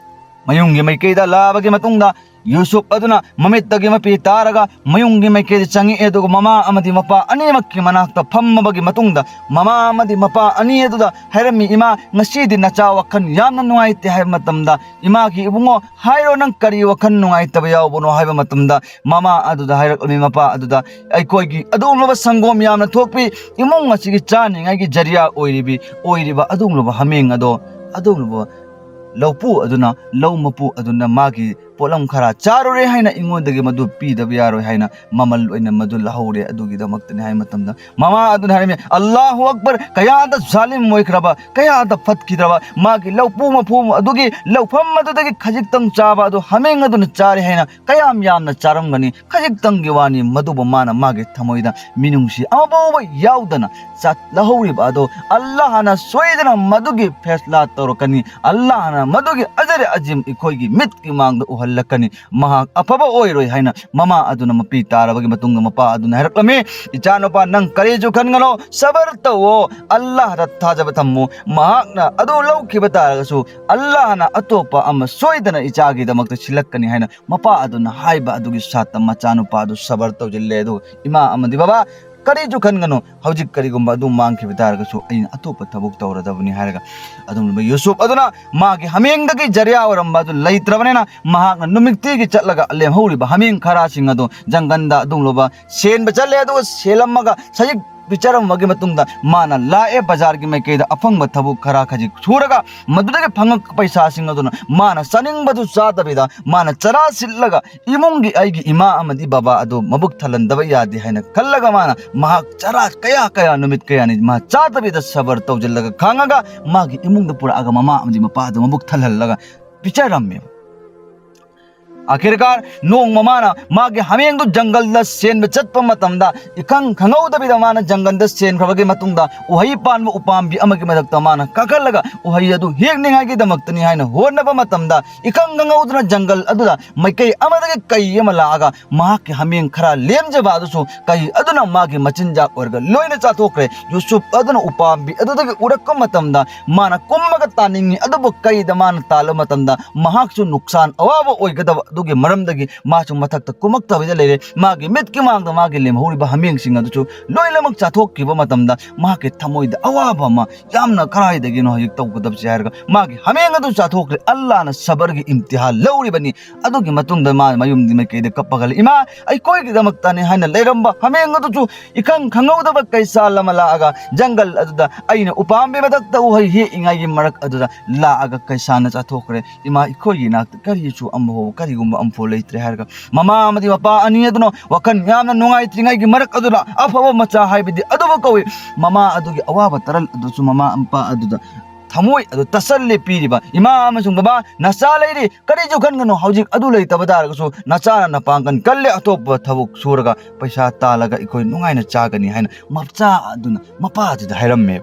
ꯃꯌꯨꯝꯒꯤ ꯃꯥꯏꯀꯩꯗ ꯂꯥꯛꯑꯕꯒꯤ ꯃꯇꯨꯡꯗ ꯌꯨꯁꯨꯞ ꯑꯗꯨꯅ ꯃꯃꯤꯠꯇꯒꯤ ꯃꯄꯤ ꯇꯥꯔꯒ ꯃꯌꯨꯝꯒꯤ ꯃꯥꯏꯀꯩꯗ ꯆꯪꯉꯛꯑꯦ, ꯑꯗꯨꯒ ꯃꯃꯥ ꯑꯃꯗꯤ ꯃꯄꯥ ꯑꯅꯤꯃꯛꯀꯤ ꯃꯅꯥꯛꯇ ꯐꯝꯃꯕꯒꯤ ꯃꯇꯨꯡꯗ ꯃꯃꯥ ꯑꯃꯗꯤ ꯃꯄꯥ ꯑꯅꯤ ꯑꯗꯨꯗ ꯍꯥꯏꯔꯝꯃꯤ, "ꯏꯃꯥ, ꯉꯁꯤꯗꯤ ꯅꯆꯥ ꯋꯥꯈꯜ ꯌꯥꯝꯅ ꯅꯨꯡꯉꯥꯏꯇꯦ" ꯍꯥꯏꯕ ꯃꯇꯝꯗ, "ꯏꯃꯥꯒꯤ ꯏꯕꯨꯡꯉꯣ, ꯍꯥꯏꯔꯣ, ꯅꯪ ꯀꯔꯤ ꯋꯥꯈꯜ ꯅꯨꯡꯉꯥꯏꯇꯕ ꯌꯥꯎꯕꯅꯣ?" ꯍꯥꯏꯕ ꯃꯇꯝꯗ ꯃꯃꯥ ꯑꯗꯨꯗ ꯍꯥꯏꯔꯛꯂꯝꯃꯤ, ꯃꯄꯥ ꯑꯗꯨꯗ, "ꯑꯩꯈꯣꯏꯒꯤ ꯑꯗꯨꯒꯨꯝꯂꯕ ꯁꯪꯒꯣꯝ ꯌꯥꯝꯅ ꯊꯣꯛꯄꯤ ꯏꯃꯨꯡ ꯑꯁꯤꯒꯤ ꯆꯥꯅꯤꯡꯉꯥꯏꯒꯤ ꯖꯔꯤꯌꯥ ꯑꯣꯏꯔꯤꯕꯤ, ꯑꯣꯏꯔꯤꯕ ꯑꯗꯨꯒꯨꯝꯂꯕ ꯍꯥꯃꯦꯡ ꯑꯗꯣ ꯑꯗꯨꯒꯨꯝꯂꯕ ꯂꯧꯄꯨ ꯑꯗꯨꯅ, ꯂꯧ ꯃꯄꯨ ꯑꯗꯨꯅ ꯃꯥꯒꯤ ꯄꯣꯠꯂꯝ ꯈꯔ ꯆꯥꯔꯨꯔꯦ ꯍꯥꯏꯅ ꯑꯩꯉꯣꯟꯗꯒꯤ ꯃꯗꯨ ꯄꯤꯗꯕ ꯌꯥꯔꯣꯏ ꯍꯥꯏꯅ ꯃꯃꯜ ꯑꯣꯏꯅ ꯃꯗꯨ ꯂꯧꯍꯧꯔꯦ, ꯑꯗꯨꯒꯤꯗꯃꯛꯇꯅꯤ" ꯍꯥꯏꯕ ꯃꯇꯝꯗ ꯃꯃꯥ ꯑꯗꯨꯅ ꯍꯥꯏꯔꯝꯃꯤ, "ꯑꯜꯂꯥꯍꯨ ꯑꯛꯕꯔ, ꯀꯌꯥꯗ ꯖꯥꯂꯤꯝ ꯑꯣꯏꯈ꯭ꯔꯕ, ꯀꯌꯥꯗ ꯐꯠꯈꯤꯗ꯭ꯔꯕ, ꯃꯥꯒꯤ ꯂꯧꯄꯨ ꯃꯄꯨ ꯑꯗꯨꯒꯤ ꯂꯧꯐꯝ ꯑꯗꯨꯗꯒꯤ ꯈꯖꯤꯛꯇꯪ ꯆꯥꯕ ꯑꯗꯨ ꯍꯥꯃꯦꯡ ꯑꯗꯨꯅ ꯆꯥꯔꯦ ꯍꯥꯏꯅ ꯀꯌꯥꯝ ꯌꯥꯝꯅ ꯆꯥꯔꯝꯒꯅꯤ? ꯈꯖꯤꯛꯇꯪꯒꯤ ꯋꯥꯅꯤ, ꯃꯗꯨꯕꯨ ꯃꯥꯅ ꯃꯥꯒꯤ ꯊꯃꯣꯏꯗ ꯃꯤꯅꯨꯡꯁꯤ ꯑꯃꯐꯥꯎꯕ ꯌꯥꯎꯗꯅ ꯆꯥ-, ꯂꯧꯍꯧꯔꯤꯕ ꯑꯗꯣ ꯑꯜꯂꯥꯍꯅ ꯁꯣꯏꯗꯅ ꯃꯗꯨꯒꯤ ꯐꯦꯁꯂꯥ ꯇꯧꯔꯛꯀꯅꯤ, ꯑꯜꯂꯥꯍꯅ ꯃꯗꯨꯒꯤ ꯑꯖꯔ ꯑꯖꯤꯝ ꯑꯩꯈꯣꯏꯒꯤ ꯃꯤꯠꯀꯤ ꯃꯥꯡꯗ ꯎꯍꯜꯂꯤ"꯫ ꯂꯛꯀꯅꯤ, ꯃꯍꯥꯛ ꯑꯐꯕ ꯑꯣꯏꯔꯣꯏ ꯍꯥꯏꯅ ꯃꯃꯥ ꯑꯗꯨꯅ ꯃꯄꯤ ꯇꯥꯔꯕꯒꯤ ꯃꯇꯨꯡꯗ ꯃꯄꯥ ꯑꯗꯨꯅ ꯍꯥꯏꯔꯛꯂꯝꯃꯤ, "ꯏꯆꯥꯅꯨꯄꯥ, ꯅꯪ ꯀꯔꯤꯁꯨ ꯈꯟꯒꯅꯣ, ꯁꯕꯔ ꯇꯧꯋꯣ, ꯑꯜꯂꯥꯍꯗ ꯊꯥꯖꯕ ꯊꯝꯃꯨ, ꯃꯍꯥꯛꯅ ꯑꯗꯨ ꯂꯧꯈꯤꯕ ꯇꯥꯔꯒꯁꯨ ꯑꯜꯂꯥꯍꯅ ꯑꯇꯣꯞꯄ ꯑꯃ ꯁꯣꯏꯗꯅ ꯏꯆꯥꯒꯤꯗꯃꯛꯇ ꯁꯤꯜꯂꯛꯀꯅꯤ" ꯍꯥꯏꯅ ꯃꯄꯥ ꯑꯗꯨꯅ ꯍꯥꯏꯕ ꯑꯗꯨꯒꯤ ꯁꯥꯠꯇ ꯃꯆꯥꯅꯨꯄꯥ ꯑꯗꯨ ꯁꯕꯔ ꯇꯧꯁꯤꯜꯂꯦ꯫ ꯑꯗꯨꯒ ꯏꯃꯥ ꯑꯃꯗꯤ, "ꯕꯕꯥ, ꯀꯔꯤꯁꯨ ꯈꯟꯒꯅꯨ, ꯍꯧꯖꯤꯛ ꯀꯔꯤꯒꯨꯝꯕ ꯑꯗꯨ ꯃꯥꯡꯈꯤꯕ ꯇꯥꯔꯒꯁꯨ ꯑꯩꯅ ꯑꯇꯣꯞꯄ ꯊꯕꯛ ꯇꯧꯔꯗꯕꯅꯤ" ꯍꯥꯏꯔꯒ ꯑꯗꯨꯒꯨꯝꯂꯕ ꯌꯨꯁꯨꯞ ꯑꯗꯨꯅ ꯃꯥꯒꯤ ꯍꯥꯃꯦꯡꯗꯒꯤ ꯖꯔꯤꯌꯥ ꯑꯣꯏꯔꯝꯕ ꯑꯗꯨ ꯂꯩꯇ꯭ꯔꯕꯅꯤꯅ ꯃꯍꯥꯛꯅ ꯅꯨꯃꯤꯠꯇꯤꯒꯤ ꯆꯠꯂꯒ ꯂꯦꯝꯍꯧꯔꯤꯕ ꯍꯥꯃꯦꯡ ꯈꯔꯁꯤꯡ ꯑꯗꯨ ꯖꯪꯒꯟꯗ ꯑꯗꯨꯒꯨꯝꯂꯕ ꯁꯦꯟꯕ ꯆꯠꯂꯦ꯫ ꯑꯗꯨꯒ ꯁꯦꯜꯂꯝꯃꯒ ꯁꯖꯤꯛ ꯄꯤꯖꯔꯝꯕꯒꯤ ꯃꯇꯨꯡꯗ ꯃꯥꯅ ꯂꯥꯛꯑꯦ ꯕꯖꯥꯔꯒꯤ ꯃꯥꯏꯀꯩꯗ ꯑꯐꯪꯕ ꯊꯕꯛ ꯈꯔ ꯈꯖꯤꯛ ꯁꯨꯔꯒ ꯃꯗꯨꯗꯒꯤ ꯐꯪꯉꯛꯄ ꯄꯩꯁꯥꯁꯤꯡ ꯑꯗꯨꯅ ꯃꯥꯅ ꯆꯥꯅꯤꯡꯕꯗꯨ ꯆꯥꯗꯕꯤꯗ ꯃꯥꯅ ꯆꯔꯥ ꯁꯤꯠꯂꯒ ꯏꯃꯨꯡꯒꯤ ꯑꯩꯒꯤ ꯏꯃꯥ ꯑꯃꯗꯤ ꯕꯕꯥ ꯑꯗꯨ ꯃꯕꯨꯛ ꯊꯜꯍꯟꯗꯕ ꯌꯥꯗꯦ ꯍꯥꯏꯅ ꯈꯜꯂꯒ ꯃꯥꯅ ꯃꯍꯥꯛ ꯆꯔꯥ ꯀꯌꯥ ꯀꯌꯥ ꯅꯨꯃꯤꯠ ꯀꯌꯥꯅꯤ ꯃꯥ ꯆꯥꯗꯕꯤꯗ ꯁꯕꯔ ꯇꯧꯁꯤꯜꯂꯒ ꯈꯥꯡꯉꯒ ꯃꯥꯒꯤ ꯏꯃꯨꯡꯗ ꯄꯨꯔꯛꯑꯒ ꯃꯃꯥ ꯑꯃꯗꯤ ꯃꯄꯥ ꯑꯗꯨ ꯃꯕꯨꯛ ꯊꯜꯍꯜꯂꯒ ꯄꯤꯖꯔꯝꯃꯦꯕ꯫ ꯑꯥꯈꯤꯔꯀꯥꯔ ꯅꯣꯡꯃ ꯃꯥꯅ ꯃꯥꯒꯤ ꯍꯥꯃꯦꯡꯗꯨ ꯖꯪꯒꯜꯗ ꯁꯦꯟꯕ ꯆꯠꯄ ꯃꯇꯝꯗ ꯏꯈꯪ ꯈꯪꯍꯧꯗꯕꯤꯗ ꯃꯥꯅ ꯖꯪꯒꯜꯗ ꯁꯦꯟꯈ꯭ꯔꯕꯒꯤ ꯃꯇꯨꯡꯗ ꯎꯍꯩ ꯄꯥꯟꯕ ꯎꯄꯥꯝꯕꯤ ꯑꯃꯒꯤ ꯃꯊꯛꯇ ꯃꯥꯅ ꯀꯥꯈꯠꯂꯒ ꯎꯍꯩ ꯑꯗꯨ ꯍꯦꯛꯅꯤꯡꯉꯥꯏꯒꯤꯗꯃꯛꯇꯅꯤ ꯍꯥꯏꯅ ꯍꯣꯠꯅꯕ ꯃꯇꯝꯗ ꯏꯈꯪ ꯈꯪꯍꯧꯗꯅ ꯖꯪꯒꯜ ꯑꯗꯨꯗ ꯃꯥꯏꯀꯩ ꯑꯃꯗꯒꯤ ꯀꯩ ꯑꯃ ꯂꯥꯛꯑꯒ ꯃꯍꯥꯛꯀꯤ ꯍꯥꯃꯦꯡ ꯈꯔ ꯂꯦꯝꯖꯕ ꯑꯗꯨꯁꯨ ꯀꯩ ꯑꯗꯨꯅ ꯃꯥꯒꯤ ꯃꯆꯤꯟꯖꯥꯛ ꯑꯣꯏꯔꯒ ꯂꯣꯏꯅ ꯆꯥꯊꯣꯛꯈ꯭ꯔꯦ꯫ ꯌꯨꯁꯨꯞ ꯑꯗꯨꯅ ꯎꯄꯥꯝꯕꯤ ꯑꯗꯨꯗꯒꯤ ꯎꯔꯛꯄ ꯃꯇꯝꯗ ꯃꯥꯅ ꯀꯨꯝꯃꯒ ꯇꯥꯅꯤꯡꯉꯤ, ꯑꯗꯨꯕꯨ ꯀꯩꯗ ꯃꯥꯅ ꯇꯥꯜꯂꯕ ꯃꯇꯝꯗ ꯃꯍꯥꯛꯁꯨ ꯅꯨꯡꯁꯥꯟ ꯑꯋꯥꯕ ꯑꯣꯏꯒꯗꯕ ꯑꯗꯨꯒꯤ ꯃꯔꯝꯗꯒꯤ ꯃꯥꯁꯨ ꯃꯊꯛꯇ ꯀꯨꯝꯃꯛꯇꯕꯤꯗ ꯂꯩꯔꯦ꯫ ꯃꯥꯒꯤ ꯃꯤꯠꯀꯤ ꯃꯥꯡꯗ ꯃꯥꯒꯤ ꯂꯦꯝꯍꯧꯔꯤꯕ ꯍꯥꯃꯦꯡꯁꯤꯡ ꯑꯗꯨꯁꯨ ꯂꯣꯏꯅꯃꯛ ꯆꯥꯊꯣꯛꯈꯤꯕ ꯃꯇꯝꯗ ꯃꯍꯥꯛꯀꯤ ꯊꯃꯣꯏꯗ ꯑꯋꯥꯕ ꯑꯃ, ꯌꯥꯝꯅ ꯀꯗꯥꯏꯗꯒꯤꯅꯣ ꯍꯧꯖꯤꯛ ꯇꯧꯒꯗꯕꯁꯦ ꯍꯥꯏꯔꯒ ꯃꯥꯒꯤ ꯍꯥꯃꯦꯡ ꯑꯗꯨ ꯆꯥꯊꯣꯛꯈ꯭ꯔꯦ꯫ ꯑꯜꯂꯥꯍꯅ ꯁꯕꯔꯒꯤ ꯏꯝꯇꯤꯍꯥꯟ ꯂꯧꯔꯤꯕꯅꯤ꯫ ꯑꯗꯨꯒꯤ ꯃꯇꯨꯡꯗ ꯃꯥ ꯃꯌꯨꯝꯗꯤ ꯃꯥꯏꯀꯩꯗ ꯀꯞꯄꯒ ꯂꯩ, "ꯏꯃꯥ, ꯑꯩꯈꯣꯏꯒꯤꯗꯃꯛꯇꯅꯤ" ꯍꯥꯏꯅ ꯂꯩꯔꯝꯕ ꯍꯥꯃꯦꯡ ꯑꯗꯨꯁꯨ ꯏꯈꯪ ꯈꯪꯍꯧꯗꯕ ꯀꯩꯁꯥꯜ ꯑꯃ ꯂꯥꯛꯑꯒ ꯖꯪꯒꯜ ꯑꯗꯨꯗ ꯑꯩꯅ ꯎꯄꯥꯝꯕꯤ ꯃꯊꯛꯇ ꯎꯍꯩ ꯍꯦꯛꯏꯉꯥꯏꯒꯤ ꯃꯔꯛ ꯑꯗꯨꯗ ꯂꯥꯛꯑꯒ ꯀꯩꯁꯥꯜꯅ ꯆꯥꯊꯣꯛꯈ꯭ꯔꯦ꯫ ꯏꯃꯥ, ꯑꯩꯈꯣꯏꯒꯤ ꯏꯅꯥꯛꯇ ꯀꯔꯤꯁꯨ ꯑꯃꯐꯥꯎ, ꯀꯔꯤꯒꯨꯝꯕ ꯑꯃꯐꯥꯎ ꯂꯩꯇ꯭ꯔꯦ ꯍꯥꯏꯔꯒ ꯃꯃꯥ ꯑꯃꯗꯤ ꯃꯄꯥ ꯑꯅꯤ ꯑꯗꯨꯅ ꯋꯥꯈꯜ ꯌꯥꯝꯅ ꯅꯨꯡꯉꯥꯏꯇ꯭ꯔꯤꯉꯩꯒꯤ ꯃꯔꯛ ꯑꯗꯨꯗ ꯑꯐꯕ ꯃꯆꯥ ꯍꯥꯏꯕꯗꯤ ꯑꯗꯨꯕꯨ ꯀꯧꯏ꯫ ꯃꯃꯥ ꯑꯗꯨꯒꯤ ꯑꯋꯥꯕ ꯇꯔꯜ ꯑꯗꯨꯁꯨ ꯃꯃꯥ ꯃꯄꯥ ꯑꯗꯨꯗ ꯊꯃꯣꯏ ꯑꯗꯨ ꯇꯁꯜꯂꯤ ꯄꯤꯔꯤꯕ ꯏꯃꯥ ꯑꯃꯁꯨꯡ ꯕꯕꯥ, ꯅꯆꯥ ꯂꯩꯔꯤ, ꯀꯔꯤꯁꯨ ꯈꯟꯒꯅꯨ, ꯍꯧꯖꯤꯛ ꯑꯗꯨ ꯂꯩꯇꯕ ꯇꯥꯔꯒꯁꯨ ꯅꯆꯥꯅ ꯅꯄꯥꯡꯒꯜ ꯀꯜꯂꯦ, ꯑꯇꯣꯞꯄ ꯊꯕꯛ ꯁꯨꯔꯒ ꯄꯩꯁꯥ ꯇꯥꯜꯂꯒ ꯑꯩꯈꯣꯏ ꯅꯨꯡꯉꯥꯏꯅ ꯆꯥꯒꯅꯤ ꯍꯥꯏꯅ ꯃꯆꯥ ꯑꯗꯨꯅ ꯃꯄꯥ ꯑꯗꯨꯗ ꯍꯥꯏꯔꯝꯃꯦ꯫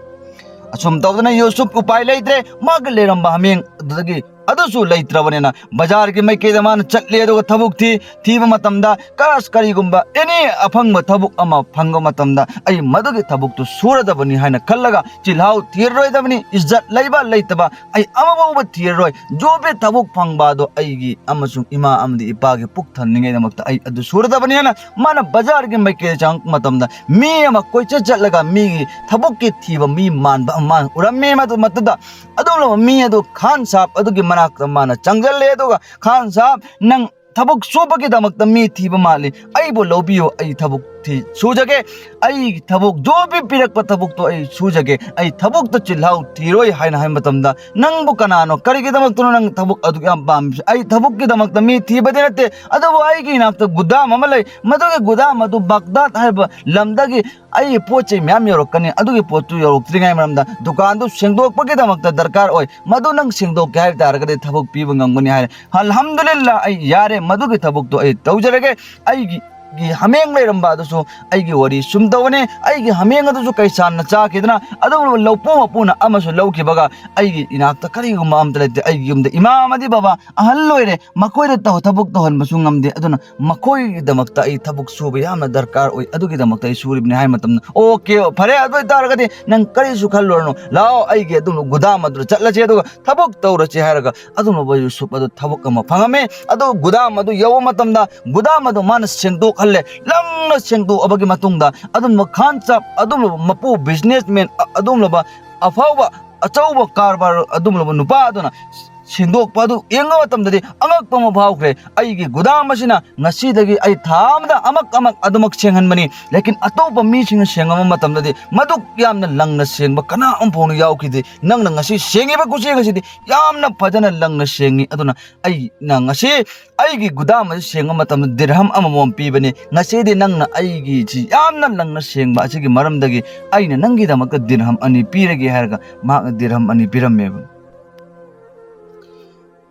ꯑꯁꯨꯝ ꯇꯧꯗꯅ ꯌꯨꯁꯨꯞ ꯎꯄꯥꯏ ꯂꯩꯇ꯭ꯔꯦ, ꯃꯥꯒꯤ ꯂꯩꯔꯝꯕ ꯍꯥꯃꯦꯡ ꯑꯗꯨꯗꯒꯤ ꯑꯗꯨꯁꯨ ꯂꯩꯇ꯭ꯔꯕꯅꯤꯅ ꯕꯖꯥꯔꯒꯤ ꯃꯥꯏꯀꯩꯗ ꯃꯥꯅ ꯆꯠꯂꯦ꯫ ꯑꯗꯨꯒ ꯊꯕꯛ ꯊꯤ ꯊꯤꯕ ꯃꯇꯝꯗ ꯀꯔꯁ ꯀꯔꯤꯒꯨꯝꯕ ꯑꯦꯅꯤ ꯑꯐꯪꯕ ꯊꯕꯛ ꯑꯃ ꯐꯪꯕ ꯃꯇꯝꯗ ꯑꯩ ꯃꯗꯨꯒꯤ ꯊꯕꯛꯇꯨ ꯁꯨꯔꯗꯕꯅꯤ ꯍꯥꯏꯅ ꯈꯜꯂꯒ ꯆꯤꯜꯍꯥꯎ ꯊꯤꯔꯔꯣꯏꯗꯕꯅꯤ꯫ ꯏꯖꯠ ꯂꯩꯕ ꯂꯩꯇꯕ ꯑꯩ ꯑꯃꯐꯥꯎꯕ ꯊꯤꯔꯔꯣꯏ꯫ ꯖꯣꯕꯤ ꯊꯕꯛ ꯐꯪꯕ ꯑꯗꯣ ꯑꯩꯒꯤ ꯑꯃꯁꯨꯡ ꯏꯃꯥ ꯑꯃꯗꯤ ꯏꯄꯥꯒꯤ ꯄꯨꯛ ꯊꯟꯅꯤꯡꯉꯥꯏꯗꯃꯛꯇ ꯑꯩ ꯑꯗꯨ ꯁꯨꯔꯗꯕꯅꯤ ꯍꯥꯏꯅ ꯃꯥꯅ ꯕꯖꯥꯔꯒꯤ ꯃꯥꯏꯀꯩꯗ ꯆꯪꯉꯛꯄ ꯃꯇꯝꯗ ꯃꯤ ꯑꯃ ꯀꯣꯏꯆꯠ ꯆꯠꯂꯒ ꯃꯤꯒꯤ ꯊꯕꯛꯀꯤ ꯊꯤꯕ ꯃꯤ ꯃꯥꯟꯕ ꯑꯃ ꯃꯥꯅ ꯎꯔꯝꯃꯤ꯫ ꯃꯗꯨ ꯃꯗꯨꯗ ꯑꯗꯨꯒꯨꯝꯂꯕ ꯃꯤ ꯑꯗꯨ ꯈꯥꯟ ꯁꯥꯕ ꯑꯗꯨꯒꯤ ꯃꯅꯥꯛꯇ ꯃꯥꯅ ꯆꯪꯁꯤꯜꯂꯦ꯫ ꯑꯗꯨꯒ, "ꯈꯥꯟ ꯁꯥꯕ, ꯅꯪ ꯊꯕꯛ ꯁꯨꯕꯒꯤꯗꯃꯛꯇ ꯃꯤ ꯊꯤꯕ ꯃꯥꯜꯂꯤ, ꯑꯩꯕꯨ ꯂꯧꯕꯤꯌꯨ, ꯑꯩ ꯊꯕꯛ ꯊꯤ ꯁꯨꯖꯒꯦ, ꯑꯩ ꯊꯕꯛ ꯖꯣꯕꯤ ꯄꯤꯔꯛꯄ ꯊꯕꯛꯇꯣ ꯑꯩ ꯁꯨꯖꯒꯦ, ꯑꯩ ꯊꯕꯛꯇ ꯆꯤꯜꯍꯥꯎ ꯊꯤꯔꯣꯏ" ꯍꯥꯏꯅ ꯍꯥꯏꯕ ꯃꯇꯝꯗ, "ꯅꯪꯕꯨ ꯀꯅꯥꯅꯣ? ꯀꯔꯤꯒꯤꯗꯃꯛꯇꯅꯣ ꯅꯪ ꯊꯕꯛ ꯑꯗꯨꯛ ꯌꯥꯝ ꯄꯥꯝꯃꯤꯁꯦ?" "ꯑꯩ ꯊꯕꯛꯀꯤꯗꯃꯛꯇ ꯃꯤ ꯊꯤꯕꯗꯤ ꯅꯠꯇꯦ, ꯑꯗꯨꯕꯨ ꯑꯩꯒꯤ ꯏꯅꯥꯛꯇ ꯒꯨꯗꯥꯝ ꯑꯃ ꯂꯩ, ꯃꯗꯨꯒꯤ ꯒꯨꯗꯥꯝ ꯑꯗꯨ ꯕꯒꯗꯥꯗ ꯍꯥꯏꯕ ꯂꯝꯗꯒꯤ ꯑꯩꯒꯤ ꯄꯣꯠ ꯆꯩ ꯃꯌꯥꯝ ꯌꯧꯔꯛꯀꯅꯤ꯫ ꯑꯗꯨꯒꯤ ꯄꯣꯠꯇꯨ ꯌꯧꯔꯛꯇ꯭ꯔꯤꯉꯩ ꯃꯔꯝꯗ ꯗꯨꯀꯥꯟꯗꯨ ꯁꯦꯡꯗꯣꯛꯄꯒꯤꯗꯃꯛꯇ ꯗꯔꯀꯥꯔ ꯑꯣꯏ꯫ ꯃꯗꯨ ꯅꯪ ꯁꯦꯡꯗꯣꯛꯀꯦ ꯍꯥꯏꯕ ꯇꯥꯔꯒꯗꯤ ꯊꯕꯛ ꯄꯤꯕ ꯉꯝꯒꯅꯤ" ꯍꯥꯏꯔꯦ꯫ "ꯑꯜꯍꯝꯗꯨꯂꯤꯜꯂꯥ, ꯑꯩ ꯌꯥꯔꯦ, ꯃꯗꯨꯒꯤ ꯊꯕꯛꯇꯨ ꯑꯩ ꯇꯧꯖꯔꯒꯦ꯫ ꯑꯩꯒꯤ ꯒꯤ ꯍꯥꯃꯦꯡ ꯂꯩꯔꯝꯕ ꯑꯗꯨꯁꯨ ꯑꯩꯒꯤ ꯋꯥꯔꯤ ꯁꯨꯝ ꯇꯧꯕꯅꯦ꯫ ꯑꯩꯒꯤ ꯍꯥꯃꯦꯡ ꯑꯗꯨꯁꯨ ꯀꯩꯁꯥꯟꯅ ꯆꯥꯈꯤꯗꯅ ꯑꯗꯨꯒꯨꯝꯂꯕ ꯂꯧꯄꯨ ꯃꯄꯨꯅ ꯑꯃꯁꯨ ꯂꯧꯈꯤꯕꯒ ꯑꯩꯒꯤ ꯏꯅꯥꯛꯇ ꯀꯔꯤꯒꯨꯝꯕ ꯑꯝꯇ ꯂꯩꯇꯦ꯫ ꯑꯩꯒꯤ ꯌꯨꯝꯗ ꯏꯃꯥ ꯑꯃꯗꯤ ꯕꯕꯥ ꯑꯍꯜ ꯑꯣꯏꯔꯦ, ꯃꯈꯣꯏꯗ ꯇꯧ-, ꯊꯕꯛ ꯇꯧꯍꯟꯕꯁꯨ ꯉꯝꯗꯦ꯫ ꯑꯗꯨꯅ ꯃꯈꯣꯏꯒꯤꯗꯃꯛꯇ ꯑꯩ ꯊꯕꯛ ꯁꯨꯕ ꯌꯥꯝꯅ ꯗꯔꯀꯥꯔ ꯑꯣꯏ, ꯑꯗꯨꯒꯤꯗꯃꯛꯇ ꯑꯩ ꯁꯨꯔꯤꯕꯅꯤ" ꯍꯥꯏꯕ ꯃꯇꯝꯗ, "ꯑꯣꯀꯦ, ꯐꯔꯦ, ꯑꯗꯨ ꯑꯣꯏꯇꯥꯔꯒꯗꯤ ꯅꯪ ꯀꯔꯤꯁꯨ ꯈꯜꯂꯨꯔꯅꯨ, ꯂꯥꯛꯑꯣ, ꯑꯩꯒꯤ ꯑꯗꯨꯝ ꯒꯨꯗꯥꯝ ꯑꯗꯨꯗ ꯆꯠꯂꯁꯦ, ꯑꯗꯨꯒ ꯊꯕꯛ ꯇꯧꯔꯁꯦ" ꯍꯥꯏꯔꯒ ꯑꯗꯨꯝꯂꯕ ꯌꯨꯁꯨꯞ ꯑꯗꯨ ꯊꯕꯛ ꯑꯃ ꯐꯪꯉꯝꯃꯤ꯫ ꯑꯗꯨ ꯒꯨꯗꯥꯝ ꯑꯗꯨ ꯌꯧꯕ ꯃꯇꯝꯗ ꯒꯨꯗꯥꯝ ꯑꯗꯨ ꯃꯥꯅ ꯁꯦꯡꯗꯣꯛꯍꯜꯂꯦ꯫ ꯂꯪꯅ ꯁꯦꯡꯗꯣꯛꯑꯕꯒꯤ ꯃꯇꯨꯡꯗ ꯑꯗꯨꯝꯕ ꯈꯥꯟ ꯁꯥꯕ, ꯑꯗꯨꯝꯕ ꯃꯄꯨ ꯕꯤꯖꯤꯅꯦꯁꯃꯦꯟ, ꯑ-, ꯑꯗꯨꯝꯂꯕ ꯑꯐꯥꯎꯕ ꯑꯆꯧꯕ ꯀꯔꯕꯥꯔ ꯑꯗꯨꯝꯂꯕ ꯅꯨꯄꯥ ꯑꯗꯨꯅ ꯁꯦꯡꯗꯣꯛꯄ ꯑꯗꯨ ꯌꯦꯡꯕ ꯃꯇꯝꯗꯗꯤ ꯑꯉꯛꯄ ꯑꯃ ꯐꯥꯎꯈ꯭ꯔꯦ꯫ "ꯑꯩꯒꯤ ꯒꯨꯗꯥꯝ ꯑꯁꯤꯅ ꯉꯁꯤꯗꯒꯤ ꯑꯩ ꯊꯥ ꯑꯃꯗ ꯑꯃꯛ ꯑꯃꯛ ꯑꯗꯨꯃꯛ ꯁꯦꯡꯍꯟꯕꯅꯤ, ꯂꯦꯀꯤꯟ ꯑꯇꯣꯞꯄ ꯃꯤꯁꯤꯡꯅ ꯁꯦꯡꯉꯝꯕ ꯃꯇꯝꯗꯗꯤ ꯃꯗꯨꯛ ꯌꯥꯝꯅ ꯂꯪꯅ ꯁꯦꯡꯕ ꯀꯅꯥ ꯑꯃ ꯐꯥꯎꯅ ꯌꯥꯎꯈꯤꯗꯦ꯫ ꯅꯪꯅ ꯉꯁꯤ ꯁꯦꯡꯉꯤꯕ ꯈꯨꯠꯁꯦꯡ ꯑꯁꯤꯗꯤ ꯌꯥꯝꯅ ꯐꯖꯅ ꯂꯪꯅ ꯁꯦꯡꯉꯤ꯫ ꯑꯗꯨꯅ ꯑꯩꯅ ꯉꯁꯤ ꯑꯩꯒꯤ ꯒꯨꯗꯥꯝ ꯑꯁꯤ ꯁꯦꯡꯕ ꯃꯇꯝꯗ ꯗꯤꯔꯍꯝ ꯑꯃꯃꯝ ꯄꯤꯕꯅꯤ꯫ ꯉꯁꯤꯗꯤ ꯅꯪꯅ ꯑꯩꯒꯤ ꯁꯤ ꯌꯥꯝꯅ ꯂꯪꯅ ꯁꯦꯡꯕ ꯑꯁꯤꯒꯤ ꯃꯔꯝꯗꯒꯤ ꯑꯩꯅ ꯅꯪꯒꯤꯗꯃꯛꯇ ꯗꯤꯔꯍꯝ ꯑꯅꯤ ꯄꯤꯔꯒꯦ" ꯍꯥꯏꯔꯒ ꯃꯍꯥꯛꯅ ꯗꯤꯔꯍꯝ ꯑꯅꯤ ꯄꯤꯔꯝꯃꯦꯕ꯫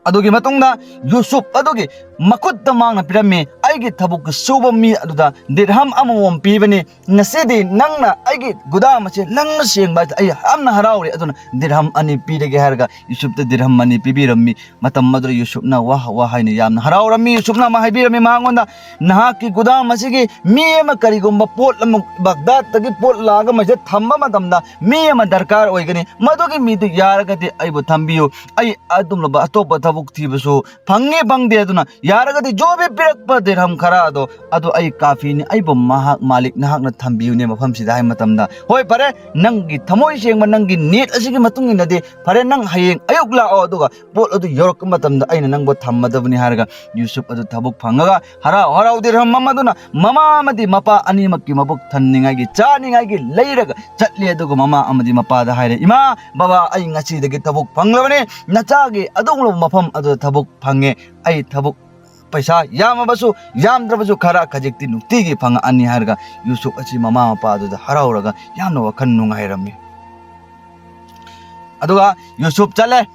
ꯑꯗꯨꯒꯤ ꯃꯇꯨꯡꯗ ꯌꯨꯁꯨꯞ ꯑꯗꯨꯒꯤ ꯃꯈꯨꯠꯇ ꯃꯍꯥꯛꯅ ꯄꯤꯔꯝꯃꯤ, "ꯑꯩꯒꯤ ꯊꯕꯛ ꯁꯨꯕ ꯃꯤ ꯑꯗꯨꯗ ꯗꯤꯔꯍꯝ ꯑꯃꯃꯝ ꯄꯤꯕꯅꯤ꯫ ꯉꯁꯤꯗꯤ ꯅꯪꯅ ꯑꯩꯒꯤ ꯒꯨꯗꯥꯝ ꯑꯁꯦ ꯂꯪꯅ ꯁꯦꯡꯕ ꯑꯁꯤꯗ ꯑꯩ ꯌꯥꯝꯅ ꯍꯔꯥꯎꯔꯦ, ꯑꯗꯨꯅ ꯗꯤꯔꯍꯝ ꯑꯅꯤ ꯄꯤꯔꯒꯦ" ꯍꯥꯏꯔꯒ ꯌꯨꯁꯨꯞꯇ ꯗꯤꯔꯍꯝ ꯑꯅꯤ ꯄꯤꯕꯤꯔꯝꯃꯤ꯫ ꯃꯇꯝ ꯑꯗꯨꯗ ꯌꯨꯁꯨꯞꯅ ꯋꯥ ꯋꯥ ꯍꯥꯏꯅ ꯌꯥꯝꯅ ꯍꯔꯥꯎꯔꯝꯃꯤ꯫ ꯌꯨꯁꯨꯞꯅ ꯑꯃ ꯍꯥꯏꯕꯤꯔꯝꯃꯤ ꯃꯉꯣꯟꯗ, "ꯅꯍꯥꯛꯀꯤ ꯒꯨꯗꯥꯝ ꯑꯁꯤꯒꯤ ꯃꯤ ꯑꯃ ꯀꯔꯤꯒꯨꯝꯕ ꯄꯣꯠ ꯑꯃ ꯕꯒꯗꯥꯗꯇꯒꯤ ꯄꯣꯠ ꯂꯥꯛꯑꯒ ꯃꯁꯤꯗ ꯊꯝꯕ ꯃꯇꯝꯗ ꯃꯤ ꯑꯃ ꯗꯔꯀꯥꯔ ꯑꯣꯏꯒꯅꯤ꯫ ꯃꯗꯨꯒꯤ ꯃꯤꯗꯨ ꯌꯥꯔꯒꯗꯤ ꯑꯩꯕꯨ ꯊꯝꯕꯤꯌꯨ꯫ ꯑꯩ ꯑꯗꯨꯝꯂꯕ ꯑꯇꯣꯞꯄ ꯊꯕꯛ ꯊꯤꯕꯁꯨ ꯐꯪꯉꯤ ꯐꯪꯗꯦ, ꯑꯗꯨꯅ ꯌꯥꯔꯒꯗꯤ ꯖꯣꯕꯤ ꯄꯤꯔꯛꯄ ꯗꯤꯔꯍꯝ ꯈꯔ ꯑꯗꯣ, ꯑꯗꯣ ꯑꯩ ꯀꯥꯐꯤꯅꯤ, ꯑꯩꯕꯨ ꯃꯍꯥꯛ ꯃꯥꯂꯤꯛ ꯅꯍꯥꯛꯅ ꯊꯝꯕꯤꯌꯨꯅꯦ ꯃꯐꯝꯁꯤꯗ" ꯍꯥꯏ ꯃꯇꯝꯗ, "ꯍꯣꯏ ꯐꯔꯦ, ꯅꯪꯒꯤ ꯊꯃꯣꯏ ꯁꯦꯡꯕ, ꯅꯪꯒꯤ ꯅꯤꯠ ꯑꯁꯤꯒꯤ ꯃꯇꯨꯡ ꯏꯟꯅꯗꯤ ꯐꯔꯦ, ꯅꯪ ꯍꯌꯦꯡ ꯑꯌꯨꯛ ꯂꯥꯛꯑꯣ, ꯑꯗꯨꯒ ꯄꯣꯠ ꯑꯗꯨ ꯌꯧꯔꯛꯄ ꯃꯇꯝꯗ ꯑꯩꯅ ꯅꯪꯕꯨ ꯊꯝꯃꯗꯕꯅꯤ" ꯍꯥꯏꯔꯒ ꯌꯨꯁꯨꯞ ꯑꯗꯨ ꯊꯕꯛ ꯐꯪꯉꯒ ꯍꯔꯥꯎ ꯍꯔꯥꯎ ꯗꯤꯔꯍꯝ ꯑꯃꯗꯨꯅ ꯃꯃꯥ ꯑꯃꯗꯤ ꯃꯄꯥ ꯑꯅꯤꯃꯛꯀꯤ ꯃꯕꯨꯛ ꯊꯟꯅꯤꯡꯉꯥꯏꯒꯤ, ꯆꯥꯅꯤꯡꯉꯥꯏꯒꯤ ꯂꯩꯔꯒ ꯆꯠꯂꯤ꯫ ꯑꯗꯨꯒ ꯃꯃꯥ ꯑꯃꯗꯤ ꯃꯄꯥꯗ ꯍꯥꯏꯔꯦ, "ꯏꯃꯥ, ꯕꯕꯥ, ꯑꯩ ꯉꯁꯤꯗꯒꯤ ꯊꯕꯛ ꯐꯪꯂꯕꯅꯤ, ꯅꯆꯥꯒꯤ ꯑꯗꯨꯒꯨꯝꯂꯕ ꯃꯐꯝ ꯑꯗꯨꯗ ꯊꯕꯛ ꯐꯪꯉꯦ꯫ ꯑꯩ ꯊꯕꯛ ꯄꯩꯁꯥ ꯌꯥꯝꯃꯕꯁꯨ ꯌꯥꯝꯗ꯭ꯔꯕꯁꯨ ꯈꯔ ꯈꯖꯤꯛꯇꯤ ꯅꯨꯡꯇꯤꯒꯤ ꯐꯪꯉꯛꯑꯅꯤ" ꯍꯥꯏꯔꯒ ꯌꯨꯁꯨꯞ ꯑꯁꯤ ꯃꯃꯥ ꯃꯄꯥꯗꯨꯗ ꯍꯔꯥꯎꯔꯒ ꯌꯥꯝꯅ ꯋꯥꯈꯜ ꯅꯨꯡꯉꯥꯏꯔꯝꯃꯤ꯫ ꯑꯗꯨꯒ ꯌꯨꯁꯨꯞ ꯆꯠꯂꯦ꯫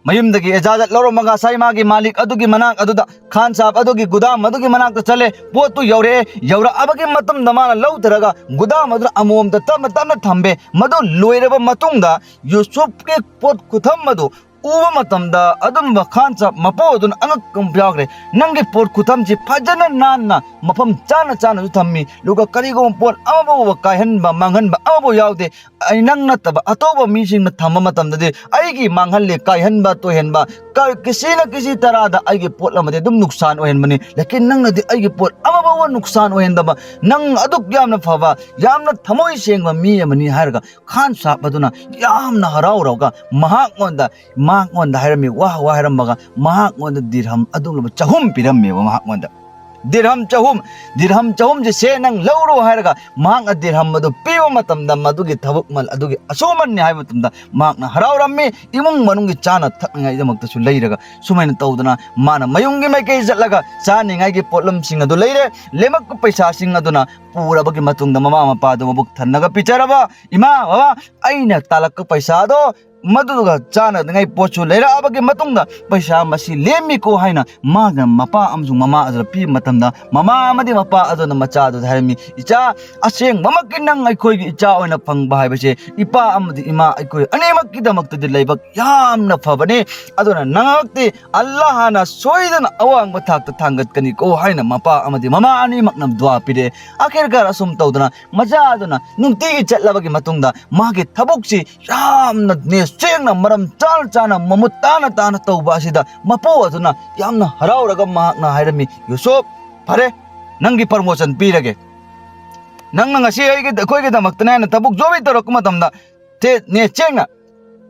ꯃꯌꯨꯝꯗꯒꯤ ꯏꯖꯥꯖꯠ ꯂꯧꯔꯝꯃꯒ ꯉꯁꯥꯏ ꯃꯥꯒꯤ ꯃꯥꯂꯤꯛ ꯑꯗꯨꯒꯤ ꯃꯅꯥꯛ ꯑꯗꯨꯗ, ꯈꯥꯟ ꯁꯥꯍꯕ ꯑꯗꯨꯒꯤ ꯒꯨꯗꯥꯝ ꯑꯗꯨꯒꯤ ꯃꯅꯥꯛꯇ ꯆꯠꯂꯦ꯫ ꯄꯣꯠꯇꯨ ꯌꯧꯔꯛꯑꯦ꯫ ꯌꯧꯔꯛꯑꯕꯒꯤ ꯃꯇꯨꯡꯗ ꯃꯥꯅ ꯂꯧꯊꯔꯒ ꯒꯨꯗꯥꯝ ꯑꯗꯨꯗ ꯑꯃꯃꯝꯇ ꯇꯞꯅ ꯇꯞꯅ ꯊꯝꯕꯦ꯫ ꯃꯗꯨ ꯂꯣꯏꯔꯕ ꯃꯇꯨꯡꯗ ꯌꯨꯁꯨꯞꯀꯤ ꯄꯣꯠ ꯈꯨꯊꯝ ꯑꯗꯨ ꯎꯕ ꯃꯇꯝꯗ ꯑꯗꯨꯝꯕ ꯈꯥꯟ ꯁꯥꯍꯕ ꯃꯄꯨ ꯑꯗꯨꯅ ꯑꯉꯛꯄ ꯑꯃ ꯌꯥꯎꯈ꯭ꯔꯦ꯫ "ꯅꯪꯒꯤ ꯄꯣꯠ ꯈꯨꯊꯝꯁꯤ ꯐꯖꯅ ꯅꯥꯟꯅ ꯃꯐꯝ ꯆꯥꯅ ꯆꯥꯅꯁꯨ ꯊꯝꯃꯤ, ꯑꯗꯨꯒ ꯀꯔꯤꯒꯨꯝꯕ ꯄꯣꯠ ꯑꯃꯐꯥꯎꯕ ꯀꯥꯏꯍꯟꯕ ꯃꯥꯡꯍꯟꯕ ꯑꯃꯐꯥꯎ ꯌꯥꯎꯗꯦ꯫ ꯑꯩ ꯅꯪ ꯅꯠꯇꯕ ꯑꯇꯣꯞꯄ ꯃꯤꯁꯤꯡꯅ ꯊꯝꯕ ꯃꯇꯝꯗꯗꯤ ꯑꯩꯒꯤ ꯃꯥꯡꯍꯜꯂꯦ, ꯀꯥꯏꯍꯟꯕ ꯇꯣꯏꯍꯟꯕ, ꯀ-, ꯀꯤꯁꯤꯅ ꯀꯤꯁꯤ ꯇꯔꯥꯗ ꯑꯩꯒꯤ ꯄꯣꯠ ꯑꯃꯗꯤ ꯑꯗꯨꯝ ꯅꯨꯛꯁꯥꯟ ꯑꯣꯏꯍꯟꯕꯅꯤ꯫ ꯂꯦꯀꯤꯟ ꯅꯪꯅꯗꯤ ꯑꯩꯒꯤ ꯄꯣꯠ ꯑꯃꯐꯥꯎꯕ ꯅꯨꯛꯁꯥꯟ ꯑꯣꯏꯍꯟꯗꯕ, ꯅꯪ ꯑꯗꯨꯛ ꯌꯥꯝꯅ ꯐꯕ, ꯌꯥꯝꯅ ꯊꯃꯣꯏ ꯁꯦꯡꯕ ꯃꯤ ꯑꯃꯅꯤ" ꯍꯥꯏꯔꯒ ꯈꯥꯟ ꯁꯥꯍꯕ ꯑꯗꯨꯅ ꯌꯥꯝꯅ ꯍꯔꯥꯎꯔꯒ ꯃꯍꯥꯛꯉꯣꯟꯗ, ꯃꯍꯥꯛꯉꯣꯟꯗ ꯍꯥꯏꯔꯝꯃꯤ, ꯋꯥ ꯋꯥ ꯍꯥꯏꯔꯝꯃꯒ ꯃꯍꯥꯛꯉꯣꯟꯗ ꯗꯤꯔꯍꯝ ꯑꯗꯨꯒꯨꯝꯂꯕ ꯆꯍꯨꯝ ꯄꯤꯔꯝꯃꯦꯕ ꯃꯍꯥꯛꯉꯣꯟꯗ꯫ ꯗꯤꯔꯍꯝ ꯆꯍꯨꯝ, ꯗꯤꯔꯍꯝ ꯆꯍꯨꯝꯁꯦ "ꯁꯦ, ꯅꯪ ꯂꯧꯔꯣ" ꯍꯥꯏꯔꯒ ꯃꯍꯥꯛꯅ ꯗꯤꯔꯍꯝ ꯑꯗꯨ ꯄꯤꯕ ꯃꯇꯝꯗ ꯃꯗꯨꯒꯤ ꯊꯕꯛ ꯃꯜ ꯑꯗꯨꯒꯤ ꯑꯁꯨꯃꯟꯅꯤ ꯍꯥꯏꯕ ꯃꯇꯝꯗ ꯃꯍꯥꯛꯅ ꯍꯔꯥꯎꯔꯝꯃꯤ꯫ ꯏꯃꯨꯡ ꯃꯅꯨꯡꯒꯤ ꯆꯥꯅ ꯊꯛꯅꯤꯡꯉꯥꯏꯗꯃꯛꯇꯁꯨ ꯂꯩꯔꯒ ꯁꯨꯃꯥꯏꯅ ꯇꯧꯗꯅ ꯃꯥꯅ ꯃꯌꯨꯝꯒꯤ ꯃꯥꯏꯀꯩ ꯆꯠꯂꯒ ꯆꯥꯅꯤꯡꯉꯥꯏꯒꯤ ꯄꯣꯠꯂꯝꯁꯤꯡ ꯑꯗꯨ ꯂꯩꯔꯦ꯫ ꯂꯦꯝꯃꯛꯄ ꯄꯩꯁꯥꯁꯤꯡ ꯑꯗꯨꯅ ꯄꯨꯔꯕꯒꯤ ꯃꯇꯨꯡꯗ ꯃꯃꯥ ꯃꯄꯥꯗꯨ ꯃꯕꯨꯛ ꯊꯟꯅꯒ ꯄꯤꯖꯔꯕ, "ꯏꯃꯥ, ꯕꯕꯥ, ꯑꯩꯅ ꯇꯥꯜꯂꯛꯄ ꯄꯩꯁꯥꯗꯣ ꯃꯗꯨꯒ ꯆꯥꯅꯅꯤꯡꯉꯥꯏ ꯄꯣꯠꯁꯨ ꯂꯩꯔꯛꯑꯕꯒꯤ ꯃꯇꯨꯡꯗ ꯄꯩꯁꯥ ꯃꯁꯤ ꯂꯦꯝꯃꯤꯀꯣ" ꯍꯥꯏꯅ ꯃꯥꯅ ꯃꯄꯥ ꯑꯃꯁꯨꯡ ꯃꯃꯥ ꯑꯗꯨꯗ ꯄꯤꯕ ꯃꯇꯝꯗ, ꯃꯃꯥ ꯑꯃꯗꯤ ꯃꯄꯥ ꯑꯗꯨꯅ ꯃꯆꯥꯗꯨꯗ ꯍꯥꯏꯔꯝꯃꯤ, "ꯏꯆꯥ, ꯑꯁꯦꯡꯕꯃꯛꯀꯤ ꯅꯪ ꯑꯩꯈꯣꯏꯒꯤ ꯏꯆꯥ ꯑꯣꯏꯅ ꯐꯪꯕ ꯍꯥꯏꯕꯁꯦ ꯏꯄꯥ ꯑꯃꯗꯤ ꯏꯃꯥ ꯑꯩꯈꯣꯏ ꯑꯅꯤꯃꯛꯀꯤꯗꯃꯛꯇꯗꯤ ꯂꯥꯏꯕꯛ ꯌꯥꯝꯅ ꯐꯕꯅꯤ꯫ ꯑꯗꯨꯅ ꯅꯉꯛꯇꯤ ꯑꯜꯂꯥꯍꯅ ꯁꯣꯏꯗꯅ ꯑꯋꯥꯡꯕ ꯊꯥꯛꯇ ꯊꯥꯡꯒꯠꯀꯅꯤꯀꯣ" ꯍꯥꯏꯅ ꯃꯄꯥ ꯑꯃꯗꯤ ꯃꯃꯥ ꯑꯅꯤꯃꯛꯅ ꯗꯨꯋꯥ ꯄꯤꯔꯛꯑꯦ꯫ ꯑꯈꯦꯔ ꯈꯔ ꯑꯁꯨꯝ ꯇꯧꯗꯅ ꯃꯆꯥ ꯑꯗꯨꯅ ꯅꯨꯡꯇꯤꯒꯤ ꯆꯠꯂꯕꯒꯤ ꯃꯇꯨꯡꯗ ꯃꯥꯒꯤ ꯊꯕꯛꯁꯤ ꯌꯥꯝꯅ ꯅꯦꯁ ꯆꯦꯡꯅ ꯃꯔꯝ ꯆꯥꯅ ꯆꯥꯅ ꯃꯃꯨꯠ ꯇꯥꯅ ꯇꯥꯅ ꯇꯧꯕ ꯑꯁꯤꯗ ꯃꯄꯨ ꯑꯗꯨꯅ ꯌꯥꯝꯅ ꯍꯔꯥꯎꯔꯒ ꯃꯍꯥꯛꯅ ꯍꯥꯏꯔꯝꯃꯤ, "ꯌꯨꯁꯨꯞ, ꯐꯔꯦ, ꯅꯪꯒꯤ ꯄ꯭ꯔꯃꯣꯁꯟ ꯄꯤꯔꯒꯦ꯫ ꯅꯪꯅ ꯉꯁꯤ ꯑꯩꯒꯤ, ꯑꯩꯈꯣꯏꯒꯤꯗꯃꯛꯇꯅꯦ ꯍꯥꯏꯅ ꯊꯕꯛ ꯖꯣꯕꯤ ꯇꯧꯔꯛꯄ ꯃꯇꯝꯗ ꯇꯦ-, ꯅꯦꯁ ꯆꯦꯡꯅ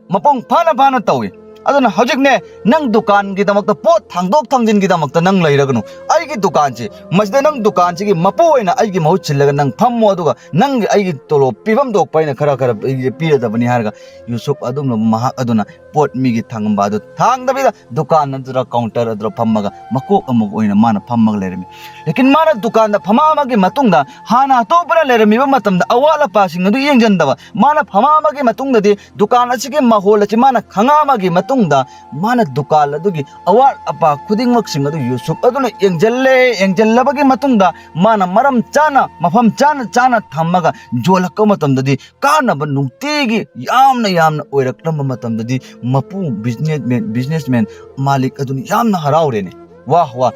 ꯃꯄꯨꯡ ꯐꯥꯅ ꯐꯥꯅ ꯇꯧꯏ꯫ ꯑꯗꯨꯅ ꯍꯧꯖꯤꯛꯅꯦ, ꯅꯪ ꯗꯨꯀꯥꯟꯒꯤꯗꯃꯛꯇ ꯄꯣꯠ ꯊꯥꯡꯗꯣꯛ ꯊꯥꯡꯖꯤꯟꯒꯤꯗꯃꯛꯇ ꯅꯪ ꯂꯩꯔꯒꯅꯨ꯫ ꯑꯩꯒꯤ ꯗꯨꯀꯥꯟꯁꯤ, ꯃꯁꯤꯗ ꯅꯪ ꯗꯨꯀꯥꯟꯁꯤꯒꯤ ꯃꯄꯨ ꯑꯣꯏꯅ ꯑꯩꯒꯤ ꯃꯍꯨꯠ ꯁꯤꯜꯂꯒ ꯅꯪ ꯐꯝꯃꯣ, ꯑꯗꯨꯒ ꯅꯪꯒꯤ ꯑꯩꯒꯤ ꯇꯣꯂꯣꯞ ꯄꯤꯐꯝ ꯊꯣꯛꯄ ꯑꯩꯅ ꯈꯔ ꯈꯔ ꯄꯤꯔꯗꯕꯅꯤ" ꯍꯥꯏꯔꯒ ꯌꯨꯁꯨꯞ ꯑꯗꯨꯝꯅ ꯃꯍꯥꯛ ꯑꯗꯨꯅ ꯄꯣꯠ ꯃꯤꯒꯤ ꯊꯝꯕ ꯑꯗꯨ ꯊꯥꯡꯗꯕꯤꯗ ꯗꯨꯀꯥꯟ ꯑꯗꯨꯗ, ꯀꯥꯎꯟꯇꯔ ꯑꯗꯨꯗ ꯐꯝꯃꯒ ꯃꯀꯣꯛ ꯑꯃꯒ ꯑꯣꯏꯅ ꯃꯥꯅ ꯐꯝꯃꯒ ꯂꯩꯔꯝꯃꯤ꯫ ꯂꯦꯀꯤꯟ ꯃꯥꯅ ꯗꯨꯀꯥꯟꯗ ꯐꯝꯃꯛꯑꯕꯒꯤ ꯃꯇꯨꯡꯗ ꯍꯥꯟꯅ ꯑꯇꯣꯞꯄꯅ ꯂꯩꯔꯝꯃꯤꯕ ꯃꯇꯝꯗ ꯑꯋꯥꯠ ꯑꯄꯥꯁꯤꯡ ꯑꯗꯨ ꯌꯦꯡꯁꯤꯟꯗꯕ, ꯃꯥꯅ ꯐꯝꯃꯛꯑꯕꯒꯤ ꯃꯇꯨꯡꯗꯗꯤ ꯗꯨꯀꯥꯟ ꯑꯁꯤꯒꯤ ꯃꯍꯣꯜ ꯑꯁꯤ ꯃꯥꯅ ꯈꯪꯉꯛꯑꯕꯒꯤ ꯃꯇꯨꯡꯗ ꯃꯥꯅ ꯗꯨꯀꯥꯟ ꯑꯗꯨꯒꯤ ꯑꯋꯥꯠ ꯑꯄꯥ ꯈꯨꯗꯤꯡꯃꯛꯁꯤꯡ ꯑꯗꯨ ꯌꯨꯁꯨꯞ ꯑꯗꯨꯅ ꯌꯦꯡꯁꯤꯜꯂꯦ꯫ ꯌꯦꯡꯁꯤꯜꯂꯕꯒꯤ ꯃꯇꯨꯡꯗ ꯃꯥꯅ ꯃꯔꯝ ꯆꯥꯅ, ꯃꯐꯝ ꯆꯥꯅ ꯆꯥꯅ ꯊꯝꯃꯒ ꯌꯣꯜꯂꯛꯄ ꯃꯇꯝꯗꯗꯤ ꯀꯥꯟꯅꯕ ꯅꯨꯡꯇꯤꯒꯤ ꯌꯥꯝꯅ ꯌꯥꯝꯅ ꯑꯣꯏꯔꯛꯂꯝꯕ ꯃꯇꯝꯗꯗꯤ ꯃꯄꯨ ꯕꯤꯖꯤꯅꯦꯁꯃꯦꯟ, ꯕꯤꯖꯤꯅꯦꯁꯃꯦꯟ ꯃꯥꯂꯤꯛ ꯑꯗꯨꯅ ꯌꯥꯝꯅ ꯍꯔꯥꯎꯔꯦꯅꯦ꯫ "ꯋꯥꯍ, ꯋꯥꯍ,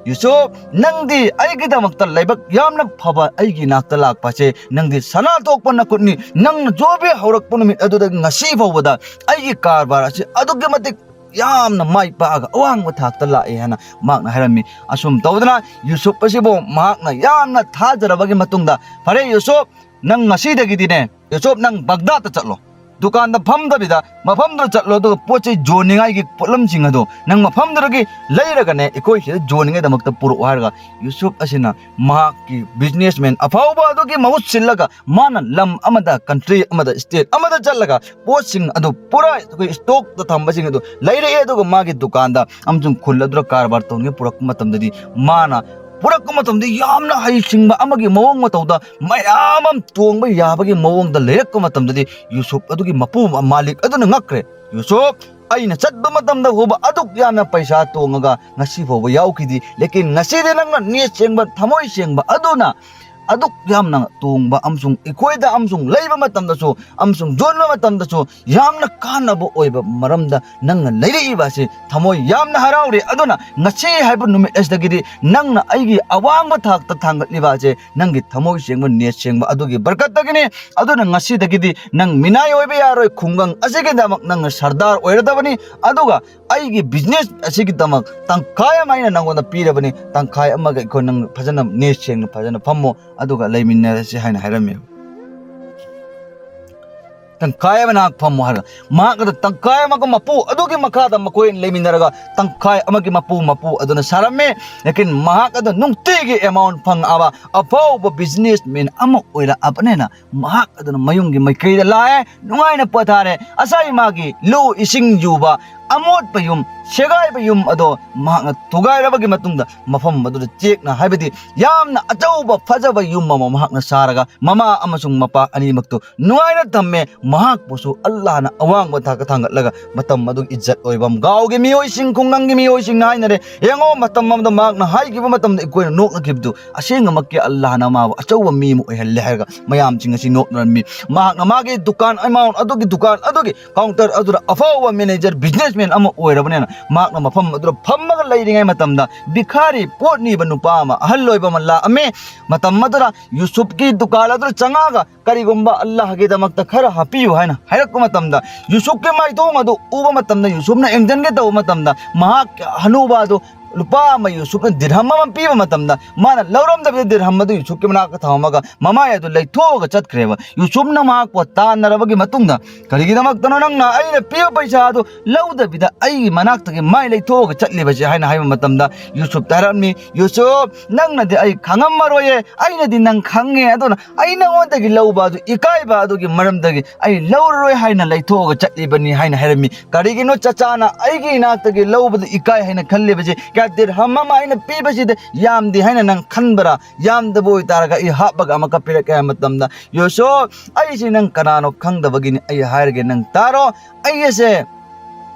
ꯌꯨꯁꯨꯞ, ꯅꯪꯗꯤ ꯑꯩꯒꯤꯗꯃꯛꯇ ꯂꯥꯏꯕꯛ ꯌꯥꯝꯅ ꯐꯕ ꯑꯩꯒꯤ ꯏꯅꯥꯛꯇ ꯂꯥꯛꯄꯁꯦ, ꯅꯪꯗꯤ ꯁꯅꯥ ꯊꯣꯛꯄ ꯅꯈꯨꯠꯅꯤ꯫ ꯅꯪꯅ ꯖꯣꯕꯤ ꯍꯧꯔꯛꯄ ꯅꯨꯃꯤꯠ ꯑꯗꯨꯗꯒꯤ ꯉꯁꯤ ꯐꯥꯎꯕꯗ ꯑꯩꯒꯤ ꯀꯔꯕꯥꯔ ꯑꯁꯤ ꯑꯗꯨꯛꯀꯤ ꯃꯇꯤꯛ ꯌꯥꯝꯅ ꯃꯥꯏ ꯄꯥꯛꯑꯒ ꯑꯋꯥꯡꯕ ꯊꯥꯛꯇ ꯂꯥꯛꯑꯦ" ꯍꯥꯏꯅ ꯃꯍꯥꯛꯅ ꯍꯥꯏꯔꯝꯃꯤ꯫ ꯑꯁꯨꯝ ꯇꯧꯗꯅ ꯌꯨꯁꯨꯞ ꯑꯁꯤꯕꯨ ꯃꯍꯥꯛꯅ ꯌꯥꯝꯅ ꯊꯥꯖꯔꯕꯒꯤ ꯃꯇꯨꯡꯗ, "ꯐꯔꯦ ꯌꯨꯁꯨꯞ, ꯅꯪ ꯉꯁꯤꯗꯒꯤꯗꯤꯅꯦ, ꯌꯨꯁꯨꯞ, ꯅꯪ ꯕꯒꯗꯥꯗꯇ ꯆꯠꯂꯣ꯫ ꯗꯨꯀꯥꯟꯗ ꯐꯝꯗꯕꯤꯗ ꯃꯐꯝꯗꯨꯗ ꯆꯠꯂꯣ, ꯑꯗꯨꯒ ꯄꯣꯠ ꯆꯩ ꯌꯣꯟꯅꯤꯡꯉꯥꯏꯒꯤ ꯄꯣꯠꯂꯝꯁꯤꯡ ꯑꯗꯣ ꯅꯪ ꯃꯐꯝꯗꯨꯗꯒꯤ ꯂꯩꯔꯒꯅꯦ, ꯑꯩꯈꯣꯏ ꯁꯤꯗ ꯌꯣꯟꯅꯤꯡꯉꯥꯏꯗꯃꯛꯇ ꯄꯨꯔꯛꯑꯣ" ꯍꯥꯏꯔꯒ ꯌꯨꯁꯨꯞ ꯑꯁꯤꯅ ꯃꯍꯥꯛꯀꯤ ꯕꯤꯖꯤꯅꯦꯁꯃꯦꯟ ꯑꯐꯥꯎꯕ ꯑꯗꯨꯒꯤ ꯃꯍꯨꯠ ꯁꯤꯜꯂꯒ ꯃꯥꯅ ꯂꯝ ꯑꯃꯗ, ꯀꯟꯇ꯭ꯔꯤ ꯑꯃꯗ, ꯁ꯭ꯇꯦꯠ ꯑꯃꯗ ꯆꯠꯂꯒ ꯄꯣꯠꯁꯤꯡ ꯑꯗꯨ ꯄꯨꯔꯥ ꯑꯩꯈꯣꯏ ꯁ꯭ꯇꯣꯛꯇ ꯊꯝꯕꯁꯤꯡ ꯑꯗꯨ ꯂꯩꯔꯛꯑꯦ꯫ ꯑꯗꯨꯒ ꯃꯥꯒꯤ ꯗꯨꯀꯥꯟꯗ ꯑꯃꯁꯨꯡ ꯈꯨꯜ ꯑꯗꯨꯗ ꯀꯔꯕꯥꯔ ꯇꯧꯅꯤꯡꯉꯥꯏ ꯄꯨꯔꯛꯄ ꯃꯇꯝꯗꯗꯤ ꯃꯥꯅ ꯄꯨꯔꯛꯄ ꯃꯇꯝꯗ ꯌꯥꯝꯅ ꯍꯩꯁꯤꯡꯕ ꯑꯃꯒꯤ ꯃꯑꯣꯡ ꯃꯇꯧꯗ ꯃꯌꯥꯝ ꯑꯃ ꯇꯣꯡꯕ ꯌꯥꯕꯒꯤ ꯃꯑꯣꯡꯗ ꯂꯩꯔꯛꯄ ꯃꯇꯝꯗꯗꯤ ꯌꯨꯁꯨꯞ ꯑꯗꯨꯒꯤ ꯃꯄꯨ ꯃꯥꯂꯤꯛ ꯑꯗꯨꯅ ꯉꯛꯈ꯭ꯔꯦ꯫ "ꯌꯨꯁꯨꯞ, ꯑꯩꯅ ꯆꯠꯄ ꯃꯇꯝꯗ ꯐꯥꯎꯕ ꯑꯗꯨꯛ ꯌꯥꯝꯅ ꯄꯩꯁꯥ ꯇꯣꯡꯉꯒ ꯉꯁꯤ ꯐꯥꯎꯕ ꯌꯥꯎꯈꯤꯗꯦ, ꯂꯦꯀꯤꯟ ꯉꯁꯤꯗꯤ ꯅꯪꯅ ꯅꯤꯌꯠ ꯁꯦꯡꯕ, ꯊꯃꯣꯏ ꯁꯦꯡꯕ ꯑꯗꯨꯅ ꯑꯗꯨꯛ ꯌꯥꯝꯅ ꯇꯣꯡꯕ ꯑꯃꯁꯨꯡ ꯑꯩꯈꯣꯏꯗ ꯑꯃꯁꯨꯡ ꯂꯩꯕ ꯃꯇꯝꯗꯁꯨ ꯑꯃꯁꯨꯡ ꯌꯣꯟꯕ ꯃꯇꯝꯗꯁꯨ ꯌꯥꯝꯅ ꯀꯥꯟꯅꯕ ꯑꯣꯏꯕ ꯃꯔꯝꯗ ꯅꯪꯅ ꯂꯩꯔꯛꯏꯕ ꯑꯁꯤ ꯊꯃꯣꯏ ꯌꯥꯝꯅ ꯍꯔꯥꯎꯔꯦ꯫ ꯑꯗꯨꯅ ꯉꯁꯤ ꯍꯥꯏꯕ ꯅꯨꯃꯤꯠ ꯑꯁꯤꯗꯒꯤꯗꯤ ꯅꯪꯅ ꯑꯩꯒꯤ ꯑꯋꯥꯡꯕ ꯊꯥꯛꯇ ꯊꯥꯡꯒꯠꯂꯤꯕ ꯑꯁꯦ ꯅꯪꯒꯤ ꯊꯃꯣꯏ ꯁꯦꯡꯕ, ꯅꯤꯌꯠ ꯁꯦꯡꯕ ꯑꯗꯨꯒꯤ ꯕꯔꯀꯠꯇꯒꯤꯅꯤ꯫ ꯑꯗꯨꯅ ꯉꯁꯤꯗꯒꯤꯗꯤ ꯅꯪ ꯃꯤꯅꯥꯏ ꯑꯣꯏꯕ ꯌꯥꯔꯣꯏ, ꯈꯨꯡꯒꯪ ꯑꯁꯤꯒꯤꯗꯃꯛ ꯅꯪꯅ ꯁꯔꯗꯥꯔ ꯑꯣꯏꯔꯗꯕꯅꯤ꯫ ꯑꯗꯨꯒ ꯑꯩꯒꯤ ꯕꯤꯖꯤꯅꯦꯁ ꯑꯁꯤꯒꯤꯗꯃꯛ ꯇꯪꯈꯥꯏ ꯑꯃ ꯑꯩꯅ ꯅꯪꯉꯣꯟꯗ ꯄꯤꯔꯕꯅꯤ, ꯇꯪꯈꯥꯏ ꯑꯃꯒ ꯑꯩꯈꯣꯏ ꯅꯪ ꯐꯖꯅ ꯅꯤꯌꯠ ꯁꯦꯡꯅ ꯐꯖꯅ ꯐꯝꯃꯣ, ꯑꯗꯨꯒ ꯂꯩꯃꯤꯟꯅꯔꯁꯤ" ꯍꯥꯏꯅ ꯍꯥꯏꯔꯝꯃꯦꯕ꯫ "ꯇꯪꯈꯥꯏ ꯑꯃ ꯅꯍꯥꯛ ꯐꯝꯃꯣ" ꯍꯥꯏꯔꯒ ꯃꯍꯥꯛ ꯑꯗꯨ ꯇꯪꯈꯥꯏ ꯑꯃꯒ ꯃꯄꯨ ꯑꯗꯨꯒꯤ ꯃꯈꯥꯗ ꯃꯈꯣꯏ ꯂꯩꯃꯤꯟꯅꯔꯒ ꯇꯪꯈꯥꯏ ꯑꯃꯒꯤ ꯃꯄꯨ, ꯃꯄꯨ ꯑꯗꯨꯅ ꯁꯥꯔꯝꯃꯦ꯫ ꯂꯦꯀꯤꯟ ꯃꯍꯥꯛ ꯑꯗꯨ ꯅꯨꯡꯇꯤꯒꯤ ꯑꯦꯃꯥꯎꯟ ꯐꯪꯉꯛꯑꯕ ꯑꯐꯥꯎꯕ ꯕꯤꯖꯤꯅꯦꯁꯃꯦꯟ ꯑꯃ ꯑꯣꯏꯔꯛꯑꯕꯅꯤꯅ ꯃꯍꯥꯛ ꯑꯗꯨꯅ ꯃꯌꯨꯝꯒꯤ ꯃꯥꯏꯀꯩꯗ ꯂꯥꯛꯑꯦ, ꯅꯨꯡꯉꯥꯏꯅ ꯄꯣꯊꯥꯔꯦ꯫ ꯉꯁꯥꯏ ꯃꯥꯒꯤ ꯂꯧ ꯏꯁꯤꯡ ꯌꯨꯕ ꯑꯃꯣꯠꯄ ꯌꯨꯝ, ꯁꯦꯒꯥꯏꯕ ꯌꯨꯝ ꯑꯗꯣ ꯃꯍꯥꯛꯅ ꯊꯨꯒꯥꯏꯔꯕꯒꯤ ꯃꯇꯨꯡꯗ ꯃꯐꯝ ꯑꯗꯨꯗ ꯆꯦꯛꯅ, ꯍꯥꯏꯕꯗꯤ ꯌꯥꯝꯅ ꯑꯆꯧꯕ ꯐꯖꯕ ꯌꯨꯝ ꯑꯃ ꯃꯍꯥꯛꯅ ꯁꯥꯔꯒ ꯃꯃꯥ ꯑꯃꯁꯨꯡ ꯃꯄꯥ ꯑꯅꯤꯃꯛꯇꯨ ꯅꯨꯡꯉꯥꯏꯅ ꯊꯝꯃꯦ꯫ ꯃꯍꯥꯛꯄꯨꯁꯨ ꯑꯜꯂꯥꯍꯅ ꯑꯋꯥꯡꯕ ꯊꯥꯛꯇ ꯊꯥꯡꯒꯠꯂꯒ ꯃꯇꯝ ꯑꯗꯨꯒꯤ ꯏꯖꯠ ꯑꯣꯏꯕ ꯑꯃ, ꯒꯥꯎꯒꯤ ꯃꯤꯑꯣꯏꯁꯤꯡ, ꯈꯨꯡꯒꯪꯒꯤ ꯃꯤꯑꯣꯏꯁꯤꯡꯅ ꯍꯥꯏꯅꯔꯦ꯫ ꯌꯦꯡꯉꯣ, ꯃꯇꯝ ꯑꯃꯗ ꯃꯍꯥꯛꯅ ꯍꯥꯏꯈꯤꯕ ꯃꯇꯝꯗ ꯑꯩꯈꯣꯏꯅ ꯅꯣꯛꯅꯈꯤꯕꯗꯨ, ꯑꯁꯦꯡꯕꯃꯛꯀꯤ ꯑꯜꯂꯥꯍꯅ ꯃꯥꯕꯨ ꯑꯆꯧꯕ ꯃꯤ ꯑꯃ ꯑꯣꯏꯍꯜꯂꯦ ꯍꯥꯏꯔꯒ ꯃꯌꯥꯝꯁꯤꯡ ꯑꯁꯤ ꯅꯣꯛꯅꯔꯝꯃꯤ꯫ ꯃꯍꯥꯛꯅ ꯃꯥꯒꯤ ꯗꯨꯀꯥꯟ ꯑꯦꯃꯥꯎꯟ ꯑꯗꯨꯒꯤ ꯗꯨꯀꯥꯟ ꯑꯗꯨꯒꯤ ꯀꯥꯎꯟꯇꯔ ꯑꯗꯨꯗ ꯑꯐꯥꯎꯕ ꯃꯦꯅꯦꯖꯔ, ꯕꯤꯖꯤꯅꯦꯁꯃꯦꯟ ꯑꯃ ꯑꯣꯏꯔꯕꯅꯤꯅ ꯃꯍꯥꯛꯅ ꯃꯐꯝ ꯑꯗꯨꯗ ꯐꯝꯃꯒ ꯂꯩꯔꯤꯉꯩ ꯃꯇꯝꯗ ꯚꯤꯈꯥꯔꯤ, ꯄꯣꯠ ꯅꯤꯕ ꯅꯨꯄꯥ ꯑꯃ, ꯑꯍꯜ ꯑꯣꯏꯕ ꯑꯃ ꯂꯥꯛꯑꯝꯃꯤ꯫ ꯃꯇꯝ ꯑꯗꯨꯗ ꯌꯨꯁꯨꯞꯀꯤ ꯗꯨꯀꯥꯟ ꯑꯗꯨꯗ ꯆꯪꯉꯛꯑꯒ "ꯀꯔꯤꯒꯨꯝꯕ ꯑꯜꯂꯥꯍꯒꯤꯗꯃꯛꯇ ꯈꯔ ꯍꯥꯞꯄꯤꯌꯨ" ꯍꯥꯏꯅ ꯍꯥꯏꯔꯛꯄ ꯃꯇꯝꯗ, ꯌꯨꯁꯨꯞꯀꯤ ꯃꯥꯏꯊꯣꯡ ꯑꯗꯨ ꯎꯕ ꯃꯇꯝꯗ, ꯌꯨꯁꯨꯞꯅ ꯑꯦꯡꯖꯟꯒꯦ ꯇꯧꯕ ꯃꯇꯝꯗ, ꯃꯍꯥꯛ ꯍꯅꯨꯕ ꯑꯗꯨ, ꯂꯨꯄꯥ ꯑꯃ ꯌꯨꯁꯨꯞꯅ ꯗꯤꯔꯍꯝ ꯑꯃ ꯄꯤꯕ ꯃꯇꯝꯗ, ꯃꯥꯅ ꯂꯧꯔꯝꯗꯕꯤꯗ ꯗꯤꯔꯍꯝ ꯑꯗꯨ ꯌꯨꯁꯨꯞꯀꯤ ꯃꯅꯥꯛꯇ ꯊꯝꯃꯒ ꯃꯃꯥꯏ ꯑꯗꯨ ꯂꯩꯊꯣꯛꯑꯒ ꯆꯠꯈ꯭ꯔꯦꯕ꯫ ꯌꯨꯁꯨꯞꯅ ꯃꯍꯥꯛꯄꯨ ꯇꯥꯟꯅꯔꯕꯒꯤ ꯃꯇꯨꯡꯗ, "ꯀꯔꯤꯒꯤꯗꯃꯛꯇꯅꯣ ꯅꯪꯅ ꯑꯩꯅ ꯄꯤꯕ ꯄꯩꯁꯥ ꯑꯗꯨ ꯂꯧꯗꯕꯤꯗ ꯑꯩꯒꯤ ꯃꯅꯥꯛꯇꯒꯤ ꯃꯥꯏ ꯂꯩꯊꯣꯛꯑꯒ ꯆꯠꯂꯤꯕꯁꯦ?" ꯍꯥꯏꯅ ꯍꯥꯏꯕ ꯃꯇꯝꯗ, ꯌꯨꯁꯨꯞꯇ ꯍꯥꯏꯔꯝꯃꯤ, "ꯌꯨꯁꯨꯞ, ꯅꯪꯅꯗꯤ ꯑꯩ ꯈꯪꯉꯝꯃꯔꯣꯏꯌꯦ, ꯑꯩꯅꯗꯤ ꯅꯪ ꯈꯪꯉꯦ꯫ ꯑꯗꯨꯅ ꯑꯩ ꯅꯉꯣꯟꯗꯒꯤ ꯂꯧꯕ ꯑꯗꯨ ꯏꯀꯥꯏꯕ ꯑꯗꯨꯒꯤ ꯃꯔꯝꯗꯒꯤ ꯑꯩ ꯂꯧꯔꯔꯣꯏ ꯍꯥꯏꯅ ꯂꯩꯊꯣꯛꯑꯒ ꯆꯠꯂꯤꯕꯅꯤ" ꯍꯥꯏꯅ ꯍꯥꯏꯔꯝꯃꯤ꯫ ꯀꯔꯤꯒꯤꯅꯣ ꯆꯆꯥꯅ ꯑꯩꯒꯤ ꯏꯅꯥꯛꯇꯒꯤ ꯂꯧꯕꯗ ꯏꯀꯥꯏ ꯍꯥꯏꯅ ꯈꯜꯂꯤꯕꯁꯦ? ꯗꯤꯔꯍꯝ ꯑꯃ ꯑꯩꯅ ꯄꯤꯕꯁꯤꯗ ꯌꯥꯝꯗꯦ ꯍꯥꯏꯅ ꯅꯪ ꯈꯟꯕ꯭ꯔꯥ? ꯌꯥꯝꯗꯕ ꯑꯣꯏꯇꯥꯔꯒ ꯑꯩ ꯍꯥꯞꯄꯒ ꯑꯃꯨꯛꯀ ꯄꯤꯔꯛꯀꯦ ꯍꯥꯏꯕ ꯃꯇꯝꯗ, ꯌꯨꯁꯨꯐ, ꯑꯩꯁꯦ ꯅꯪ ꯀꯅꯥꯅꯣ ꯈꯪꯗꯕꯒꯤꯅꯤ, ꯑꯩ ꯍꯥꯏꯔꯒꯦ, ꯅꯪ ꯇꯥꯔꯣ꯫ ꯑꯩ ꯑꯁꯦ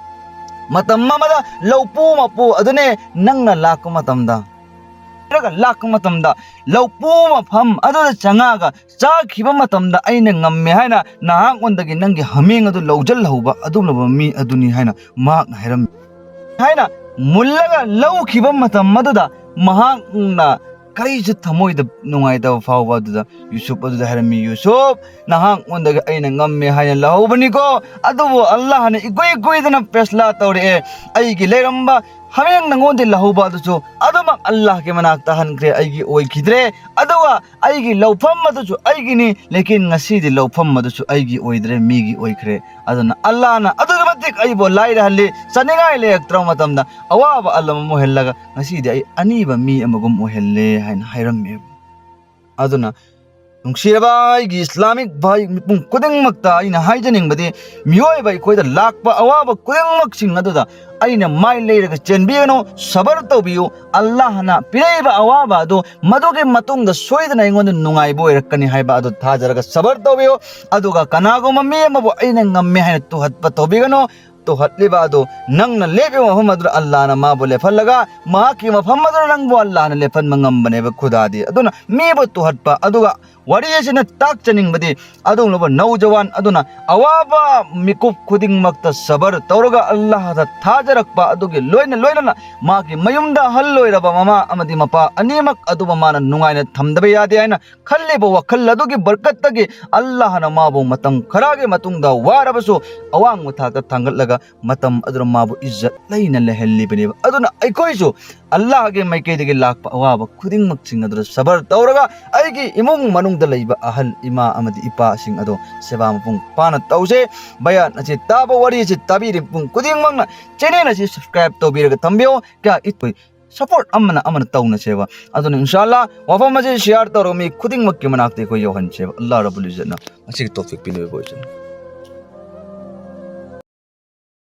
ꯃꯇꯝ ꯑꯃꯗ ꯂꯧꯄꯨ ꯃꯄꯨ ꯑꯗꯨꯅꯦ꯫ ꯅꯪꯅ ꯂꯥꯛꯄ ꯃꯇꯝꯗ, ꯅꯠꯇ꯭ꯔꯒ ꯂꯥꯛꯄ ꯃꯇꯝꯗ ꯂꯧꯄꯨ ꯃꯐꯝ ꯑꯗꯨꯗ ꯆꯪꯉꯛꯑꯒ ꯆꯥꯈꯤꯕ ꯃꯇꯝꯗ ꯑꯩꯅ ꯉꯝꯃꯦ ꯍꯥꯏꯅ ꯅꯍꯥꯛꯉꯣꯟꯗꯒꯤ ꯅꯪꯒꯤ ꯍꯥꯃꯦꯡ ꯑꯗꯨ ꯂꯧꯁꯤꯜꯍꯧꯕ ꯑꯗꯨꯒꯨꯝꯂꯕ ꯃꯤ ꯑꯗꯨꯅꯤ ꯍꯥꯏꯅ ꯃꯍꯥꯛꯅ ꯍꯥꯏꯔꯝꯃꯤ꯫ ꯍꯥꯏꯅ ꯃꯨꯜꯂꯒ ꯂꯧꯈꯤꯕ ꯃꯇꯝ ꯑꯗꯨꯗ ꯃꯍꯥꯛꯅ ꯀꯔꯤꯁꯨ ꯊꯃꯣꯏꯗ ꯅꯨꯡꯉꯥꯏꯇꯕ ꯐꯥꯎꯕ ꯑꯗꯨꯗ ꯌꯨꯁꯨꯞ ꯑꯗꯨꯗ ꯍꯥꯏꯔꯝꯃꯤ, "ꯌꯨꯁꯨꯞ, ꯅꯍꯥꯛꯉꯣꯟꯗꯒꯤ ꯑꯩꯅ ꯉꯝꯃꯦ ꯍꯥꯏꯅ ꯂꯧꯍꯧꯕꯅꯤꯀꯣ, ꯑꯗꯨꯕꯨ ꯑꯜꯂꯥꯍꯅ ꯏꯀꯨꯏ ꯀꯨꯏꯗꯅ ꯐꯦꯁꯂꯥ ꯇꯧꯔꯛꯑꯦ꯫ ꯑꯩꯒꯤ ꯂꯩꯔꯝꯕ ꯍꯥꯃꯦꯡ ꯅꯉꯣꯟꯗ ꯂꯧꯍꯧꯕ ꯑꯗꯨꯁꯨ ꯑꯗꯨꯃꯛ ꯑꯜꯂꯥꯍꯒꯤ ꯃꯅꯥꯛꯇ ꯍꯟꯈ꯭ꯔꯦ, ꯑꯩꯒꯤ ꯑꯣꯏꯈꯤꯗ꯭ꯔꯦ꯫ ꯑꯗꯨꯒ ꯑꯩꯒꯤ ꯂꯧꯐꯝ ꯑꯗꯨꯁꯨ ꯑꯩꯒꯤꯅꯤ, ꯂꯦꯀꯤꯟ ꯉꯁꯤꯗꯤ ꯂꯧꯐꯝ ꯑꯗꯨꯁꯨ ꯑꯩꯒꯤ ꯑꯣꯏꯗ꯭ꯔꯦ, ꯃꯤꯒꯤ ꯑꯣꯏꯈ꯭ꯔꯦ꯫ ꯑꯗꯨꯅ ꯑꯜꯂꯥꯍꯅ ꯑꯗꯨꯛꯀꯤ ꯃꯇꯤꯛ ꯑꯩꯕꯨ ꯂꯥꯏꯔꯍꯜꯂꯤ, ꯆꯥꯅꯤꯡꯉꯥꯏ ꯂꯩꯔꯛꯇ꯭ꯔꯕ ꯃꯇꯝꯗ ꯑꯋꯥꯕ ꯑꯂꯝ ꯑꯃ ꯑꯣꯏꯍꯜꯂꯒ ꯉꯁꯤꯗꯤ ꯑꯩ ꯑꯅꯤꯕ ꯃꯤ ꯑꯃꯒꯨꯝ ꯑꯣꯏꯍꯜꯂꯦ" ꯍꯥꯏꯅ ꯍꯥꯏꯔꯝꯃꯦ꯫ ꯑꯗꯨꯅ ꯅꯨꯡꯁꯤꯔꯕ ꯑꯩꯒꯤ ꯏꯁꯂꯥꯃꯤꯛ ꯚꯥꯏ ꯃꯤꯄꯨꯝ ꯈꯨꯗꯤꯡꯃꯛꯇ ꯑꯩꯅ ꯍꯥꯏꯖꯅꯤꯡꯕꯗꯤ, ꯃꯤꯑꯣꯏꯕ ꯑꯩꯈꯣꯏꯗ ꯂꯥꯛꯄ ꯑꯋꯥꯕ ꯈꯨꯗꯤꯡꯃꯛꯁꯤꯡ ꯑꯗꯨꯗ ꯑꯩꯅ ꯃꯥꯏ ꯂꯩꯔꯒ ꯆꯦꯟꯕꯤꯒꯅꯨ, ꯁꯕꯔ ꯇꯧꯕꯤꯌꯨ꯫ ꯑꯜꯂꯥꯍꯅ ꯄꯤꯔꯛꯏꯕ ꯑꯋꯥꯕ ꯑꯗꯨ ꯃꯗꯨꯒꯤ ꯃꯇꯨꯡꯗ ꯁꯣꯏꯗꯅ ꯑꯩꯉꯣꯟꯗ ꯅꯨꯡꯉꯥꯏꯕ ꯑꯣꯏꯔꯛꯀꯅꯤ ꯍꯥꯏꯕ ꯑꯗꯨ ꯊꯥꯖꯔꯒ ꯁꯕꯔ ꯇꯧꯕꯤꯌꯨ꯫ ꯑꯗꯨꯒ ꯀꯅꯥꯒꯨꯝꯕ ꯃꯤ ꯑꯃꯕꯨ ꯑꯩꯅ ꯉꯝꯃꯦ ꯍꯥꯏꯅ ꯇꯨꯍꯠꯄ ꯇꯧꯕꯤꯒꯅꯨ꯫ ꯇꯨꯍꯠꯂꯤꯕ ꯑꯗꯨ ꯅꯪꯅ ꯂꯦꯞꯄꯤꯕ ꯃꯐꯝ ꯑꯗꯨꯗ ꯑꯜꯂꯥꯍꯅ ꯃꯥꯕꯨ ꯂꯦꯞꯍꯜꯂꯒ ꯃꯍꯥꯛꯀꯤ ꯃꯐꯝ ꯑꯗꯨꯗ ꯅꯪꯕꯨ ꯑꯜꯂꯥꯍꯅ ꯂꯦꯞꯍꯟꯕ ꯉꯝꯕꯅꯦꯕ ꯈꯨꯗꯥꯗꯤ꯫ ꯑꯗꯨꯅ ꯃꯤꯕꯨ ꯇꯨꯍꯠꯄ, ꯑꯗꯨꯒ ꯋꯥꯔꯤ ꯑꯁꯤꯅ ꯇꯥꯛꯆꯅꯤꯡꯕꯗꯤ ꯑꯗꯨꯒꯨꯝꯂꯕ ꯅꯧꯖꯋꯥꯟ ꯑꯗꯨꯅ ꯑꯋꯥꯕ ꯃꯤꯀꯨꯞ ꯈꯨꯗꯤꯡꯃꯛꯇ ꯁꯕꯔ ꯇꯧꯔꯒ ꯑꯜꯂꯥꯍꯗ ꯊꯥꯖꯔꯛꯄ ꯑꯗꯨꯒꯤ ꯂꯣꯏꯅ ꯂꯣꯏꯅꯅ ꯃꯥꯒꯤ ꯃꯌꯨꯝꯗ ꯑꯍꯜ ꯑꯣꯏꯔꯕ ꯃꯃꯥ ꯑꯃꯗꯤ ꯃꯄꯥ ꯑꯅꯤꯃꯛ ꯑꯗꯨꯕꯨ ꯃꯥꯅ ꯅꯨꯡꯉꯥꯏꯅ ꯊꯝꯗꯕ ꯌꯥꯗꯦ ꯍꯥꯏꯅ ꯈꯜꯂꯤꯕ ꯋꯥꯈꯜ ꯑꯗꯨꯒꯤ ꯕꯔꯀꯠꯇꯒꯤ ꯑꯜꯂꯥꯍꯅ ꯃꯥꯕꯨ ꯃꯇꯝ ꯈꯔꯒꯤ ꯃꯇꯨꯡꯗ ꯋꯥꯔꯕꯁꯨ ꯑꯋꯥꯡꯕ ꯊꯥꯛꯇ ꯊꯥꯡꯒꯠꯂꯒ ꯃꯇꯝ ꯑꯗꯨꯗ ꯃꯥꯕꯨ ꯏꯖꯠ ꯂꯩꯅ ꯂꯩꯍꯜꯂꯤꯕꯅꯦꯕ꯫ ꯑꯗꯨꯅ ꯑꯩꯈꯣꯏꯁꯨ ꯑꯜꯂꯥꯍꯒꯤ ꯃꯥꯏꯀꯩꯗꯒꯤ ꯂꯥꯛꯄ ꯑꯋꯥꯕ ꯈꯨꯗꯤꯡꯃꯛꯁꯤꯡ ꯑꯗꯨꯗ ꯁꯕꯔ ꯇꯧꯔꯒ ꯑꯩꯒꯤ ꯏꯃꯨꯡ ꯃꯅꯨꯡꯗ ꯂꯩꯕ ꯑꯍꯜ ꯏꯃꯥ ꯑꯃꯗꯤ ꯏꯄꯥꯁꯤꯡ ꯑꯗꯣ ꯁꯦꯕꯥ ꯃꯄꯨꯡ ꯐꯥꯅ ꯇꯧꯁꯦ꯫ ꯕꯌꯥꯟ ꯑꯁꯤ ꯇꯥꯕ, ꯋꯥꯔꯤ ꯑꯁꯤ ꯇꯥꯕꯤꯔꯤꯕ ꯃꯤꯄꯨꯝ ꯈꯨꯗꯤꯡꯃꯛꯅ ꯆꯦꯅꯦꯜ ꯑꯁꯤ ꯁꯕꯁꯀ꯭ꯔꯥꯏꯕ ꯇꯧꯕꯤꯔꯒ ꯊꯝꯕꯤꯌꯨ꯫ ꯀꯌꯥ ꯏꯠ-, ꯁꯄꯣꯔꯠ ꯑꯃꯅ ꯑꯃꯅ ꯇꯧꯅꯁꯦꯕ꯫ ꯑꯗꯨꯅ ꯏꯟꯁꯥ ꯑꯜꯂꯥ ꯋꯥꯐꯝ ꯑꯁꯤ ꯁꯤꯌꯥꯔ ꯇꯧꯔꯒ ꯃꯤ ꯈꯨꯗꯤꯡꯃꯛꯀꯤ ꯃꯅꯥꯛꯇ ꯑꯩꯈꯣꯏ ꯌꯧꯍꯟꯁꯦꯕ꯫ ꯑꯜꯂꯥꯍ ꯔꯕꯨꯜ ꯏꯖꯠꯅ ꯑꯁꯤꯒꯤ ꯇꯣꯐꯤꯛ ꯄꯤꯅꯕꯤꯕ ꯑꯣꯏꯁꯅꯨ꯫